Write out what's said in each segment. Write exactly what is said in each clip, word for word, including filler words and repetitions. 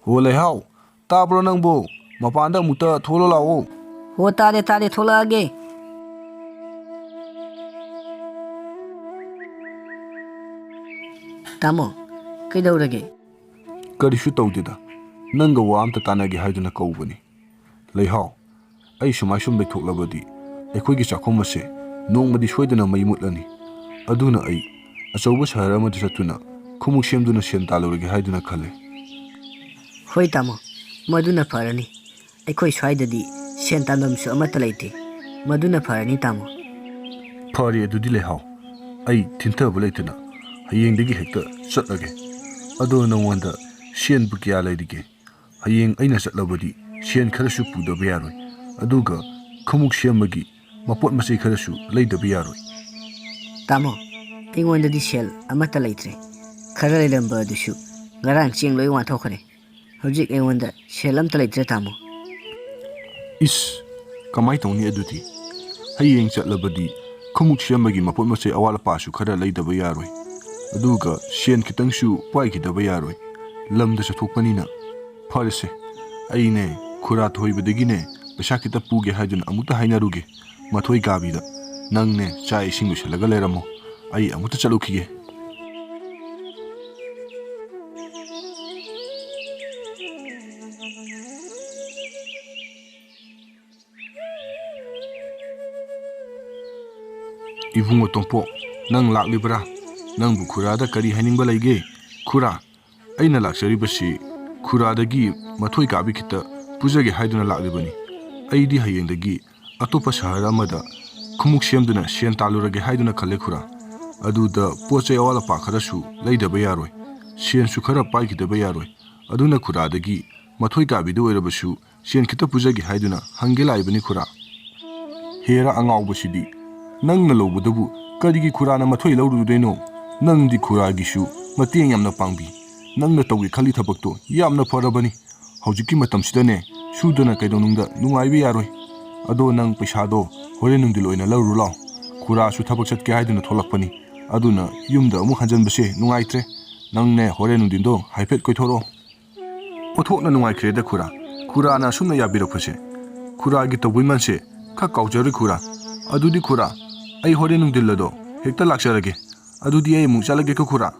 ꯑꯣ ꯂꯩꯍꯥꯎ, ꯇꯥꯕ꯭ꯔꯣ ꯅꯪꯕꯨ? ꯃꯄꯥꯟꯗ ꯑꯃꯨꯛꯇ ꯊꯣꯛꯂꯛꯑꯣ ꯂꯥꯛꯑꯣ꯫ ꯍꯣ, ꯇꯥꯔꯦ, ꯇꯥꯔꯦ, ꯊꯣꯛꯂꯛꯑꯒꯦ꯫ ꯇꯥꯃꯣ, ꯀꯩꯗꯧꯔꯒꯦ? ꯀꯔꯤꯁꯨ ꯇꯧꯗꯦꯗ, ꯅꯪꯒ ꯋꯥ ꯑꯝꯇ ꯇꯥꯟꯅꯒꯦ ꯍꯥꯏꯗꯨꯅ ꯀꯧꯕꯅꯤ꯫ ꯂꯩꯍꯥꯎ, ꯑꯩ ꯁꯨꯃꯥꯏ ꯁꯨꯝ ꯂꯩꯊꯣꯛꯂꯕꯗꯤ ꯑꯩꯈꯣꯏꯒꯤ ꯆꯥꯛꯈꯨꯝ ꯑꯁꯦ ꯅꯣꯡꯃꯗꯤ ꯁꯣꯏꯗꯅ ꯃꯩ ꯃꯨꯠꯂꯅꯤ꯫ ꯑꯗꯨꯅ ꯑꯩ ꯑꯆꯧꯕ ꯁꯍꯔ ꯑꯃꯗ ꯆꯠꯇꯨꯅ ꯈꯨꯃꯨꯛ ꯁꯦꯝꯗꯨꯅ ꯁꯦꯟ ꯇꯥꯜꯂꯨꯔꯒꯦ ꯍꯥꯏꯗꯨꯅ ꯈꯜꯂꯦ꯫ ꯍꯣꯏ ꯇꯥꯃꯣ, ꯃꯗꯨꯅ ꯐꯔꯅꯤ꯫ ꯑꯩꯈꯣꯏ ꯁ꯭ꯋꯥꯏꯗꯗꯤ ꯁꯦꯟ ꯇꯥꯟꯐꯝꯁꯨ ꯑꯃꯠꯇ ꯂꯩꯇꯦ꯫ ꯃꯗꯨꯅ ꯐꯔꯅꯤ ꯇꯥꯃꯣ꯫ ꯐꯔꯦ ꯑꯗꯨꯗꯤ ꯂꯩꯍꯥꯎ, ꯑꯩ ꯊꯤꯟꯊꯕ ꯂꯩꯇꯅ ꯍꯌꯦꯡꯗꯒꯤ ꯍꯦꯛꯇ ꯆꯠꯂꯒꯦ꯫ ꯑꯗꯣ ꯅꯉꯣꯟꯗ ꯁꯦꯟꯕꯨ ꯀꯌꯥ ꯂꯩꯔꯤꯒꯦ? ꯍꯌꯦꯡ ꯑꯩꯅ ꯆꯠꯂꯕꯗꯤ ꯁꯦꯟ ꯈꯔꯁꯨ ꯄꯨꯗꯕ ꯌꯥꯔꯣꯏ꯫ ꯑꯗꯨꯒ ꯈꯨꯃꯨꯛ ꯁꯦꯝꯕꯒꯤ ꯃꯄꯣꯠ ꯃꯆꯩ ꯈꯔꯁꯨ ꯂꯩꯗꯕ ꯌꯥꯔꯣꯏ꯫ ꯇꯥꯃꯣ, ꯑꯩꯉꯣꯟꯗꯗꯤ ꯁꯦꯜ ꯑꯃꯠꯇ ꯂꯩꯇ꯭ꯔꯦ꯫ ꯈꯔ ꯂꯩꯔꯝꯕ ꯑꯗꯨꯁꯨ ꯉꯔꯥꯡ ꯆꯦꯡ ꯂꯣꯏ ꯋꯥꯟꯊꯣꯛꯈ꯭ꯔꯦ꯫ ꯍꯧꯖꯤꯛ ꯑꯩꯉꯣꯟꯗ ꯁꯦꯜ ꯑꯝꯇ ꯂꯩꯇ꯭ꯔꯦ ꯇꯥꯃꯣ꯫ ꯏꯁ, ꯀꯃꯥꯏ ꯇꯧꯅꯤ ꯑꯗꯨꯗꯤ? ꯍꯌꯦꯡ ꯆꯠꯂꯕꯗꯤ ꯈꯨꯃꯨꯛ ꯁꯦꯝꯕꯒꯤ ꯃꯄꯣꯠ ꯃꯆꯩ ꯑꯋꯥꯠ ꯑꯄꯥꯁꯨ ꯈꯔ ꯂꯩꯗꯕ ꯌꯥꯔꯣꯏ꯫ ꯑꯗꯨꯒ ꯁꯦꯟ ꯈꯤꯇꯪꯁꯨ ꯄꯥꯏꯈꯤꯗꯕ ꯌꯥꯔꯣꯏ꯫ ꯂꯝꯗ ꯆꯠꯊꯣꯛꯄꯅꯤꯅ꯫ ꯐꯔꯦꯁꯦ, ꯑꯩꯅꯦ ꯈꯨꯔꯥ ꯊꯣꯏꯕꯗꯒꯤꯅꯦ ꯄꯩꯁꯥ ꯈꯤꯇ ꯄꯨꯒꯦ ꯍꯥꯏꯗꯨꯅ ꯑꯃꯨꯛꯇ ꯍꯥꯏꯅꯔꯨꯒꯦ꯫ ꯃꯊꯣꯏ ꯀꯥꯕꯤꯗ ꯅꯪꯅꯦ ꯆꯥꯛ ꯏꯁꯤꯡ ꯂꯣꯏꯁꯤꯜꯂꯒ ꯂꯩꯔꯝꯃꯣ꯫ ꯑꯩ ꯑꯃꯨꯛꯇ ꯆꯠꯂꯨꯈꯤꯒꯦ꯫ ꯏꯕꯨꯡꯉꯣ ꯇꯣꯝꯄꯣꯛ, ꯅꯪ ꯂꯥꯛꯂꯤꯕ꯭ꯔꯥ? ꯅꯪꯕꯨ ꯈꯨꯔꯥꯗ ꯀꯔꯤ ꯍꯥꯏꯅꯤꯡꯕ ꯂꯩꯒꯦ? ꯈꯨꯔꯥ, ꯑꯩꯅ ꯂꯥꯛꯆꯔꯤꯕꯁꯤ ꯈꯨꯔꯥꯗꯒꯤ ꯃꯊꯣꯏ ꯀꯥꯕꯤ ꯈꯤꯇ ꯄꯨꯖꯒꯦ ꯍꯥꯏꯗꯨꯅ ꯂꯥꯛꯂꯤꯕꯅꯤ꯫ ꯑꯩꯗꯤ ꯍꯌꯦꯡꯗꯒꯤ ꯑꯇꯣꯞꯄ ꯁꯍꯔ ꯑꯃꯗ ꯈꯨꯃꯨꯛ ꯁꯦꯝꯗꯨꯅ ꯁꯦꯟ ꯇꯥꯜꯂꯨꯔꯒꯦ ꯍꯥꯏꯗꯨꯅ ꯈꯜꯂꯦ ꯈꯨꯔꯥ꯫ ꯑꯗꯨꯗ ꯄꯣꯠ ꯆꯩ ꯑꯋꯥꯠ ꯑꯄꯥ ꯈꯔꯁꯨ ꯂꯩꯗꯕ ꯌꯥꯔꯣꯏ, ꯁꯦꯟꯁꯨ ꯈꯔ ꯄꯥꯏꯈꯤꯗꯕ ꯌꯥꯔꯣꯏ꯫ ꯑꯗꯨꯅ ꯈꯨꯔꯥꯗꯒꯤ ꯃꯊꯣꯏ ꯀꯥꯕꯤꯗ ꯑꯣꯏꯔꯕꯁꯨ ꯁꯦꯟ ꯈꯤꯇ ꯄꯨꯖꯒꯦ ꯍꯥꯏꯗꯨꯅ ꯍꯪꯒꯦ ꯂꯥꯛꯏꯕꯅꯤ ꯈꯨꯔꯥ꯫ ꯍꯦꯔꯥ ꯑꯉꯥꯎꯕꯁꯤꯗꯤ, ꯅꯪꯅ ꯂꯧꯕꯗꯕꯨ ꯀꯔꯤꯒꯤ ꯈꯨꯔꯥꯅ ꯃꯊꯣꯏ ꯂꯧꯔꯨꯗꯣꯏꯅꯣ? ꯅꯪꯗꯤ ꯈꯨꯔꯥꯒꯤꯁꯨ ꯃꯇꯦꯡ ꯌꯥꯝꯅ ꯄꯥꯡꯕꯤ꯫ ꯅꯪꯅ ꯇꯧꯒꯦ ꯈꯜꯂꯤ ꯊꯕꯛꯇꯣ ꯌꯥꯝꯅ ꯐꯔꯕꯅꯤ꯫ ꯍꯧꯖꯤꯛꯀꯤ ꯃꯇꯝꯁꯤꯗꯅꯦ ꯁꯨꯗꯅ ꯀꯩꯗꯧꯅꯨꯡꯗ ꯅꯨꯡꯉꯥꯏꯕ ꯌꯥꯔꯣꯏ꯫ ꯑꯗꯣ ꯅꯪ ꯄꯩꯁꯥꯗꯣ ꯍꯣꯔꯦꯟ ꯅꯨꯡꯊꯤꯜ ꯑꯣꯏꯅ ꯂꯧꯔꯨ ꯂꯥꯎ꯫ ꯈꯨꯔꯥꯁꯨ ꯊꯕꯛ ꯆꯠꯀꯦ ꯍꯥꯏꯗꯨꯅ ꯊꯣꯛꯂꯛꯄꯅꯤ꯫ ꯑꯗꯨꯅ ꯌꯨꯝꯗ ꯑꯃꯨꯛ ꯍꯟꯖꯟꯕꯁꯦ ꯅꯨꯡꯉꯥꯏꯇ꯭ꯔꯦ꯫ ꯅꯪꯅꯦ ꯍꯣꯔꯦꯟ ꯅꯨꯡꯊꯤꯟꯗꯣ ꯍꯥꯏꯐꯦꯠ ꯀꯣꯏꯊꯣꯔꯛꯑꯣ꯫ ꯑꯣꯟꯊꯣꯛꯅ ꯅꯨꯡꯉꯥꯏꯈ꯭ꯔꯦꯗ ꯈꯨꯔꯥ꯫ ꯈꯨꯔꯥꯅ ꯑꯁꯨꯝꯅ ꯌꯥꯕꯤꯔꯛꯄꯁꯦ꯫ ꯈꯨꯔꯥꯒꯤ ꯇꯧꯕꯤꯃꯜꯁꯦ ꯈꯔ ꯀꯥꯎꯖꯔꯣꯏ ꯈꯨꯔꯥ꯫ ꯑꯗꯨꯗꯤ ꯈꯨꯔꯥ, ꯑꯩ ꯍꯣꯔꯦꯟ ꯅꯨꯡꯊꯤꯜ ꯑꯗꯣ ꯍꯦꯛꯇ ꯂꯥꯛꯆꯔꯒꯦ꯫ ꯑꯗꯨꯗꯤ ꯑꯩ ꯑꯃꯨꯛ ꯆꯠꯂꯒꯦꯀꯣ ꯈꯨꯔꯥ꯫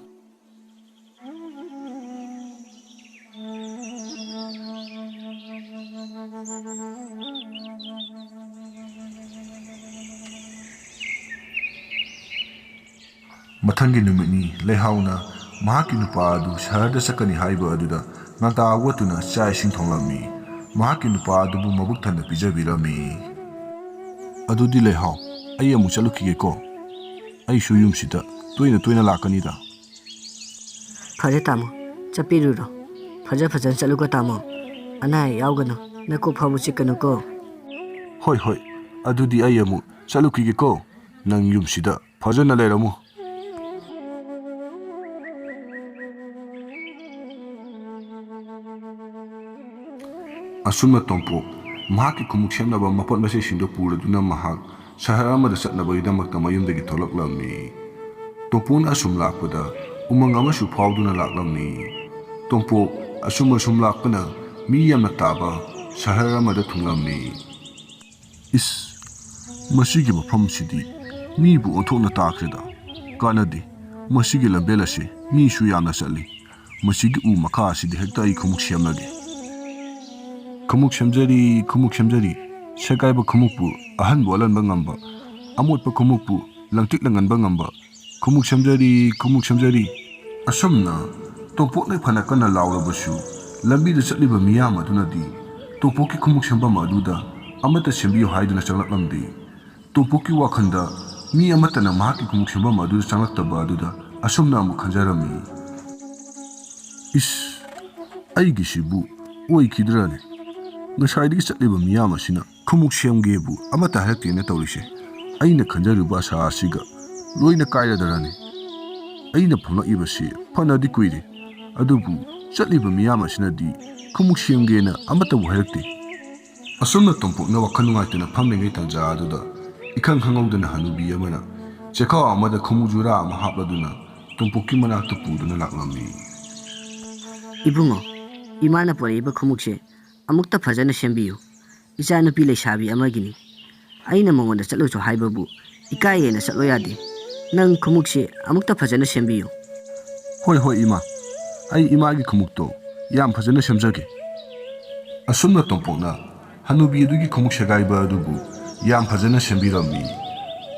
ꯃꯊꯪꯒꯤ ꯅꯨꯃꯤꯠꯅꯤ꯫ ꯂꯩꯍꯥꯎꯅ ꯃꯍꯥꯛꯀꯤ ꯅꯨꯄꯥ ꯑꯗꯨ ꯁꯍꯔꯗ ꯆꯠꯀꯅꯤ ꯍꯥꯏꯕ ꯑꯗꯨꯗ ꯉꯟꯇꯥ ꯍꯧꯒꯠꯇꯨꯅ ꯆꯥꯛ ꯏꯁꯤꯡ ꯊꯣꯡꯂꯝꯃꯤ꯫ ꯃꯍꯥꯛꯀꯤ ꯅꯨꯄꯥ ꯑꯗꯨꯕꯨ ꯃꯕꯨꯛ ꯊꯟꯅ ꯄꯤꯖꯕꯤꯔꯝꯃꯤ꯫ ꯑꯗꯨꯗꯤ ꯂꯩꯍꯥꯎ, ꯑꯩ ꯑꯃꯨꯛ ꯆꯠꯂꯨꯈꯤꯒꯦꯀꯣ꯫ ꯑꯩꯁꯨ ꯌꯨꯝꯁꯤꯗ ꯇꯣꯏꯅ ꯇꯣꯏꯅ ꯂꯥꯛꯀꯅꯤꯗ꯫ ꯐꯔꯦ ꯇꯥꯃꯣ, ꯆꯠꯄꯤꯔꯨꯔꯣ꯫ ꯐꯖ ꯐꯖꯅ ꯆꯠꯂꯨꯀꯣ ꯇꯥꯃꯣ꯫ ꯑꯅꯥ ꯑꯌꯦꯛ ꯌꯥꯎꯒꯅꯨ, ꯅꯀꯣꯛ ꯐꯥꯎꯕ ꯆꯤꯛꯀꯅꯨꯀꯣ꯫ ꯍꯣꯏ ꯍꯣꯏ, ꯑꯗꯨꯗꯤ ꯑꯩ ꯑꯃꯨꯛ ꯆꯠꯂꯨꯈꯤꯒꯦꯀꯣ꯫ ꯅꯪ ꯌꯨꯝꯁꯤꯗ ꯐꯖꯅ ꯂꯩꯔꯝꯃꯨ꯫ ꯑꯁꯨꯝꯅ ꯇꯣꯝꯄꯣꯛ ꯃꯍꯥꯛꯀꯤ ꯈꯨꯃꯨꯛ ꯁꯦꯝꯅꯕ ꯃꯄꯣꯠ ꯃꯆꯩꯁꯤꯡꯗꯨ ꯄꯨꯔꯗꯨꯅ ꯃꯍꯥꯛ ꯁꯍꯔ ꯑꯃꯗ ꯆꯠꯅꯕꯒꯤꯗꯃꯛꯇ ꯃꯌꯨꯝꯗꯒꯤ ꯊꯣꯛꯂꯛꯂꯝꯃꯤ꯫ ꯇꯣꯝꯄꯣꯛꯅ ꯑꯁꯨꯝ ꯂꯥꯛꯄꯗ ꯎꯃꯪ ꯑꯃꯁꯨ ꯐꯥꯎꯗꯨꯅ ꯂꯥꯛꯂꯝꯃꯤ꯫ ꯇꯣꯝꯄꯣꯛ ꯑꯁꯨꯝ ꯑꯁꯨꯝ ꯂꯥꯛꯄꯅ ꯃꯤ ꯌꯥꯝꯅ ꯇꯥꯕ ꯁꯍꯔ ꯑꯃꯗ ꯊꯨꯡꯂꯝꯃꯤ꯫ ꯏꯁ, ꯃꯁꯤꯒꯤ ꯃꯐꯝꯁꯤꯗꯤ ꯃꯤꯕꯨ ꯑꯣꯟꯊꯣꯛꯅ ꯇꯥꯈ꯭ꯔꯦꯗ꯫ ꯀꯥꯟꯅꯗꯦ, ꯃꯁꯤꯒꯤ ꯂꯝꯕꯦꯜ ꯑꯁꯤ ꯃꯤꯁꯨ ꯌꯥꯝꯅ ꯆꯠꯂꯤ꯫ ꯃꯁꯤꯒꯤ ꯎ ꯃꯈꯥ ꯑꯁꯤꯗ ꯍꯦꯛꯇ ꯑꯩ ꯈꯨꯃꯨꯛ ꯁꯦꯝꯂꯒꯦ꯫ ꯈꯨꯃꯨꯛ ꯁꯦꯝꯖꯔꯤ, ꯈꯨꯃꯨꯛ ꯁꯦꯝꯖꯔꯤ꯫ ꯁꯦꯒꯥꯏꯕ ꯈꯨꯃꯨꯛꯄꯨ ꯑꯍꯟꯕ ꯑꯣꯜꯍꯟꯕ ꯉꯝꯕ, ꯑꯃꯣꯠꯄ ꯈꯨꯃꯨꯛꯄꯨ ꯂꯪꯇ꯭ꯔꯤꯛ ꯂꯪꯍꯟꯕ ꯉꯝꯕ, ꯈꯨꯃꯨꯛ ꯁꯦꯝꯖꯔꯤ, ꯈꯨꯃꯨꯛ ꯁꯦꯝꯖꯔꯤ꯫ ꯑꯁꯨꯝꯅ ꯇꯣꯝꯄꯣꯛꯅ ꯐꯅ ꯀꯟꯅ ꯂꯥꯎꯔꯕꯁꯨ, ꯂꯝꯕꯤꯗ ꯆꯠꯂꯤꯕ ꯃꯤꯌꯥꯝ ꯑꯗꯨꯅꯗꯤ ꯇꯣꯝꯄꯣꯛꯀꯤ ꯈꯨꯃꯨꯛ ꯁꯦꯝꯐꯝ ꯑꯗꯨꯗ ꯑꯃꯠꯇ ꯁꯦꯝꯕꯤꯌꯨ ꯍꯥꯏꯗꯨꯅ ꯆꯪꯂꯛꯂꯝꯗꯦ꯫ ꯇꯣꯝꯄꯣꯛꯀꯤ ꯋꯥꯈꯜꯗ ꯃꯤ ꯑꯃꯠꯇꯅ ꯃꯍꯥꯛꯀꯤ ꯈꯨꯃꯨꯛ ꯁꯦꯝꯐꯝ ꯑꯗꯨꯗ ꯆꯪꯂꯛꯇꯕ ꯑꯗꯨꯗ ꯑꯁꯨꯝꯅ ꯑꯃꯨꯛ ꯈꯟꯖꯔꯝꯃꯤ꯫ ꯏꯁ, ꯑꯩꯒꯤꯁꯤꯕꯨ ꯑꯣꯏꯈꯤꯗ꯭ꯔꯅꯦ? ꯉꯁꯥꯏꯗꯒꯤ ꯆꯠꯂꯤꯕ ꯃꯤꯌꯥꯝ ꯑꯁꯤꯅ ꯈꯨꯃꯨꯛ ꯁꯦꯝꯒꯦꯕꯨ ꯑꯃꯠꯇ ꯍꯥꯏꯔꯛꯇꯦꯅ ꯇꯧꯔꯤꯁꯦ꯫ ꯑꯩꯅ ꯈꯟꯖꯔꯨꯕ ꯑꯁꯥ ꯑꯁꯤꯒ ꯂꯣꯏꯅ ꯀꯥꯏꯔꯗ꯭ꯔꯅꯦ? ꯑꯩꯅ ꯐꯝꯂꯛꯏꯕꯁꯤ ꯐꯅꯗꯤ ꯀꯨꯏꯔꯦ, ꯑꯗꯨꯕꯨ ꯆꯠꯂꯤꯕ ꯃꯤꯌꯥꯝ ꯑꯁꯤꯅꯗꯤ ꯈꯨꯃꯨꯛ ꯁꯦꯝꯒꯦꯅ ꯑꯃꯠꯇꯕꯨ ꯍꯥꯏꯔꯛꯇꯦ꯫ ꯑꯁꯨꯝꯅ ꯇꯣꯝꯄꯣꯛꯅ ꯋꯥꯈꯜ ꯅꯨꯡꯉꯥꯏꯇꯅ ꯐꯝꯂꯤꯉꯩ ꯇꯥꯟꯖꯥ ꯑꯗꯨꯗ ꯏꯈꯪ ꯈꯪꯍꯧꯗꯅ ꯍꯅꯨꯕꯤ ꯑꯃꯅ ꯆꯦꯈꯥꯎ ꯑꯃꯗ ꯈꯨꯃꯨꯛ ꯖꯨꯔꯥ ꯑꯃ ꯍꯥꯞꯂꯗꯨꯅ ꯇꯣꯝꯄꯣꯛꯀꯤ ꯃꯅꯥꯛꯇ ꯄꯨꯗꯨꯅ ꯂꯥꯛꯂꯝꯃꯤ꯫ ꯏꯕꯨꯡꯉꯣ, ꯏꯃꯥꯅ ꯄꯣꯔꯛꯏꯕ ꯈꯣꯡꯎꯞꯁꯦ ꯑꯃꯨꯛꯇ ꯐꯖꯅ ꯁꯦꯝꯕꯤꯌꯨ꯫ ꯏꯆꯥꯅꯨꯄꯤ ꯂꯩꯁꯥꯕꯤ ꯑꯃꯒꯤꯅꯤ꯫ ꯑꯩꯅ ꯃꯉꯣꯟꯗ ꯆꯠꯂꯨꯁꯨ ꯍꯥꯏꯕꯕꯨ ꯏꯀꯥꯏꯌꯦꯅ ꯆꯠꯂꯣ ꯌꯥꯗꯦ꯫ ꯅꯪ ꯈꯣꯡꯎꯞꯁꯦ ꯑꯃꯨꯛꯇ ꯐꯖꯅ ꯁꯦꯝꯕꯤꯌꯨ꯫ "ꯍꯣꯏ, ꯍꯣꯏ, ꯏꯃꯥ꯫ ꯑꯩ ꯏꯃꯥꯒꯤ ꯈꯣꯡꯎꯞꯇꯣ ꯌꯥꯝ ꯐꯖꯅ ꯁꯦꯝꯖꯒꯦ"꯫ ꯑꯁꯨꯝꯅ ꯇꯣꯝꯄꯣꯛꯅ ꯍꯅꯨꯕꯤ ꯑꯗꯨꯒꯤ ꯈꯣꯡꯎꯞ ꯁꯦꯒꯥꯏꯕ ꯑꯗꯨꯕꯨ ꯌꯥꯝ ꯐꯖꯅ ꯁꯦꯝꯕꯤꯔꯝꯃꯤ꯫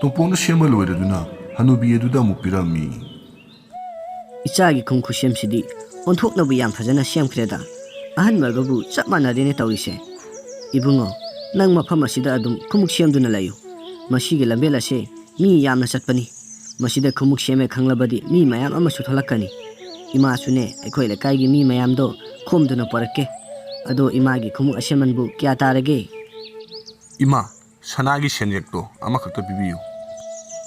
ꯇꯣꯝꯄꯣꯛꯅ ꯁꯦꯝꯕ ꯂꯣꯏꯔꯗꯨꯅ ꯍꯅꯨꯕꯤ ꯑꯗꯨꯗ ꯑꯃꯨꯛ ꯄꯤꯔꯝꯃꯤ꯫ "ꯏꯆꯥꯒꯤ ꯈꯣꯡꯎꯞ ꯈꯨꯠꯁꯦꯝꯁꯤꯗꯤ ꯑꯣꯟꯊꯣꯛꯅꯕꯨ ꯌꯥꯝ ꯐꯖꯅ ꯁꯦꯝꯈ꯭ꯔꯦꯗ꯫ ꯑꯍꯟꯕꯒꯕꯨ ꯆꯞ ꯃꯥꯟꯅꯔꯦꯅꯦ ꯇꯧꯔꯤꯁꯦ꯫ ꯏꯕꯨꯡꯉꯣ, ꯅꯪ ꯃꯐꯝ ꯑꯁꯤꯗ ꯑꯗꯨꯝ ꯈꯣꯡꯎꯞ ꯁꯦꯝꯗꯨꯅ ꯂꯩꯌꯨ꯫ ꯃꯁꯤꯒꯤ ꯂꯝꯕꯦꯜ ꯑꯁꯦ ꯃꯤ ꯌꯥꯝꯅ ꯆꯠꯄꯅꯤ꯫ ꯃꯁꯤꯗ ꯈꯣꯡꯎꯞ ꯁꯦꯝꯃꯦ ꯈꯪꯂꯕꯗꯤ ꯃꯤ ꯃꯌꯥꯝ ꯑꯃꯁꯨ ꯊꯣꯛꯂꯛꯀꯅꯤ꯫ ꯏꯃꯥꯁꯨꯅꯦ ꯑꯩꯈꯣꯏ ꯂꯩꯀꯥꯏꯒꯤ ꯃꯤ ꯃꯌꯥꯝꯗꯣ ꯈꯣꯝꯗꯨꯅ ꯄꯣꯔꯛꯀꯦ꯫ ꯑꯗꯣ ꯏꯃꯥꯒꯤ ꯈꯣꯡꯎꯞ ꯑꯁꯦꯝꯃꯟꯕꯨ ꯀꯌꯥ ꯇꯥꯔꯒꯦ?" "ꯏꯃꯥ, ꯁꯅꯥꯒꯤ ꯁꯦꯟꯌꯦꯛꯇꯣ ꯑꯃꯈꯛꯇ ꯄꯤꯕꯤꯌꯨ"꯫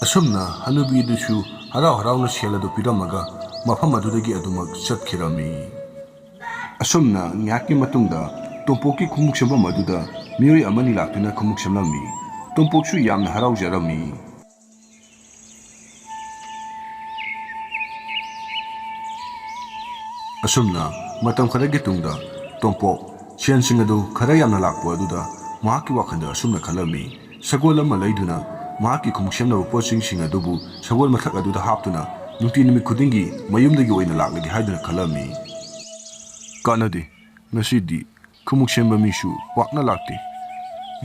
ꯑꯁꯨꯝꯅ ꯍꯅꯨꯕꯤꯗꯨꯁꯨ ꯍꯔꯥꯎ ꯍꯔꯥꯎꯅ ꯁꯦꯜ ꯑꯗꯨ ꯄꯤꯔꯝꯃꯒ ꯃꯐꯝ ꯑꯗꯨꯗꯒꯤ ꯑꯗꯨꯃꯛ ꯆꯠꯈꯤꯔꯝꯃꯤ꯫ ꯑꯁꯨꯝꯅ ꯉꯥꯏꯍꯥꯛꯀꯤ ꯃꯇꯨꯡꯗ ꯇꯣꯝꯄꯣꯛꯀꯤ ꯈꯣꯡꯎꯞ ꯁꯦꯝꯐꯝ ꯑꯗꯨꯗ ꯃꯤꯑꯣꯏ ꯑꯃꯅꯤ ꯂꯥꯛꯇꯨꯅ ꯈꯣꯡꯎꯞ ꯁꯦꯝꯂꯝꯃꯤ꯫ ꯇꯣꯝꯄꯣꯛꯁꯨ ꯌꯥꯝꯅ ꯍꯔꯥꯎꯖꯔꯝꯃꯤ꯫ ꯑꯁꯨꯝꯅ ꯃꯇꯝ ꯈꯔꯒꯤ ꯇꯨꯡꯗ ꯇꯣꯝꯄꯣꯛ ꯁꯦꯟꯁꯤꯡ ꯑꯗꯨ ꯈꯔ ꯌꯥꯝꯅ ꯂꯥꯛꯄ ꯑꯗꯨꯗ ꯃꯍꯥꯛꯀꯤ ꯋꯥꯈꯜꯗ ꯑꯁꯨꯝꯅ ꯈꯜꯂꯝꯃꯤ, "ꯁꯒꯣꯜ ꯑꯃ ꯂꯩꯗꯨꯅ ꯃꯍꯥꯛꯀꯤ ꯈꯣꯡꯎꯞ ꯁꯦꯝꯅꯕ ꯄꯣꯠꯁꯤꯡꯁꯤꯡ ꯑꯗꯨꯕꯨ ꯁꯒꯣꯜ ꯃꯊꯛ ꯑꯗꯨꯗ ꯍꯥꯞꯇꯨꯅ ꯅꯨꯡꯇꯤ ꯅꯨꯃꯤꯠ ꯈꯨꯗꯤꯡꯒꯤ ꯃꯌꯨꯝꯗꯒꯤ ꯑꯣꯏꯅ ꯂꯥꯛꯂꯒꯦ" ꯍꯥꯏꯗꯨꯅ ꯈꯜꯂꯝꯃꯤ꯫ "ꯀꯥꯟꯅꯗꯦ, ꯉꯁꯤꯗꯤ ꯈꯣꯡꯎꯞ ꯁꯦꯝꯕ ꯃꯤꯁꯨ ꯄꯥꯛꯅ ꯂꯥꯛꯇꯦ꯫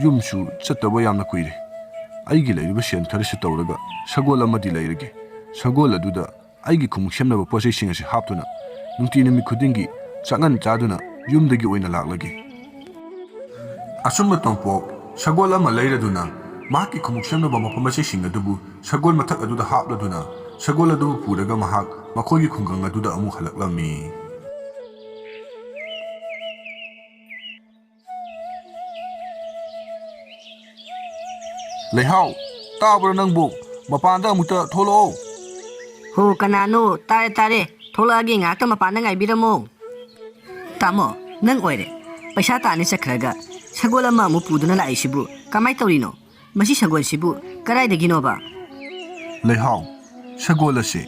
ꯌꯨꯝꯁꯨ ꯆꯠꯇꯕ ꯌꯥꯝꯅ ꯀꯨꯏꯔꯦ꯫ ꯑꯩꯒꯤ ꯂꯩꯔꯤꯕ ꯁꯦꯟ ꯈꯔꯁꯤ ꯇꯧꯔꯒ ꯁꯒꯣꯜ ꯑꯃꯗꯤ ꯂꯩꯔꯒꯦ꯫ ꯁꯒꯣꯜ ꯑꯗꯨꯗ ꯑꯩꯒꯤ ꯈꯣꯡꯎꯞ ꯁꯦꯝꯅꯕ ꯄꯣꯠ ꯆꯩꯁꯤꯡ ꯑꯁꯤ ꯍꯥꯞꯇꯨꯅ ꯅꯨꯡꯇꯤ ꯅꯨꯃꯤꯠ ꯈꯨꯗꯤꯡꯒꯤ ꯆꯥꯛꯉꯟ ꯆꯥꯗꯨꯅ ꯌꯨꯝꯗꯒꯤ ꯑꯣꯏꯅ ꯂꯥꯛꯂꯒꯦ"꯫ ꯑꯁꯨꯝꯅ ꯇꯣꯝꯄꯣꯛ ꯁꯒꯣꯜ ꯑꯃ ꯂꯩꯔꯗꯨꯅ ꯃꯍꯥꯛꯀꯤ ꯈꯣꯡꯎꯞ ꯁꯦꯝꯅꯕ ꯃꯄꯣꯠ ꯃꯆꯩꯁꯤꯡ ꯑꯗꯨꯕꯨ ꯁꯒꯣꯜ ꯃꯊꯛ ꯑꯗꯨꯗ ꯍꯥꯞꯂꯗꯨꯅ ꯁꯒꯣꯜ ꯑꯗꯨꯕꯨ ꯄꯨꯔꯒ ꯃꯍꯥꯛ ꯃꯈꯣꯏꯒꯤ ꯈꯨꯡꯒꯪ ꯑꯗꯨꯗ ꯑꯃꯨꯛ ꯍꯜꯂꯛꯂꯝꯃꯤ꯫ "ꯂꯩꯍꯥꯎ, ꯇꯥꯕ꯭ꯔꯣ ꯅꯪꯕꯨ? ꯃꯄꯥꯟꯗ ꯑꯃꯨꯛꯇ ꯊꯣꯛꯂꯛꯑꯣ"꯫ "ꯍꯣ, ꯀꯅꯥꯅꯣ? ꯇꯥꯔꯦ, ꯇꯥꯔꯦ꯫ ꯊꯣꯛꯂꯛꯑꯒꯦ, ꯉꯥꯏꯍꯥꯛꯇ ꯃꯄꯥꯟꯗ ꯉꯥꯏꯕꯤꯔꯝꯃꯣ"꯫ "ꯇꯥꯃꯣ, ꯅꯪ ꯑꯣꯏꯔꯦ꯫ ꯄꯩꯁꯥ ꯇꯥꯅꯤ ꯆꯠꯈ꯭ꯔꯒ ꯁꯒꯣꯜ ꯑꯃ ꯑꯃꯨꯛ ꯄꯨꯗꯨꯅ ꯂꯥꯛꯏꯁꯤꯕꯨ ꯀꯃꯥꯏ ꯇꯧꯔꯤꯅꯣ? ꯃꯁꯤ ꯁꯒꯣꯜꯁꯤꯕꯨ ꯀꯗꯥꯏꯗꯒꯤꯅꯣꯕ?" "ꯂꯩꯍꯥꯎ, ꯁꯒꯣꯜ ꯑꯁꯦ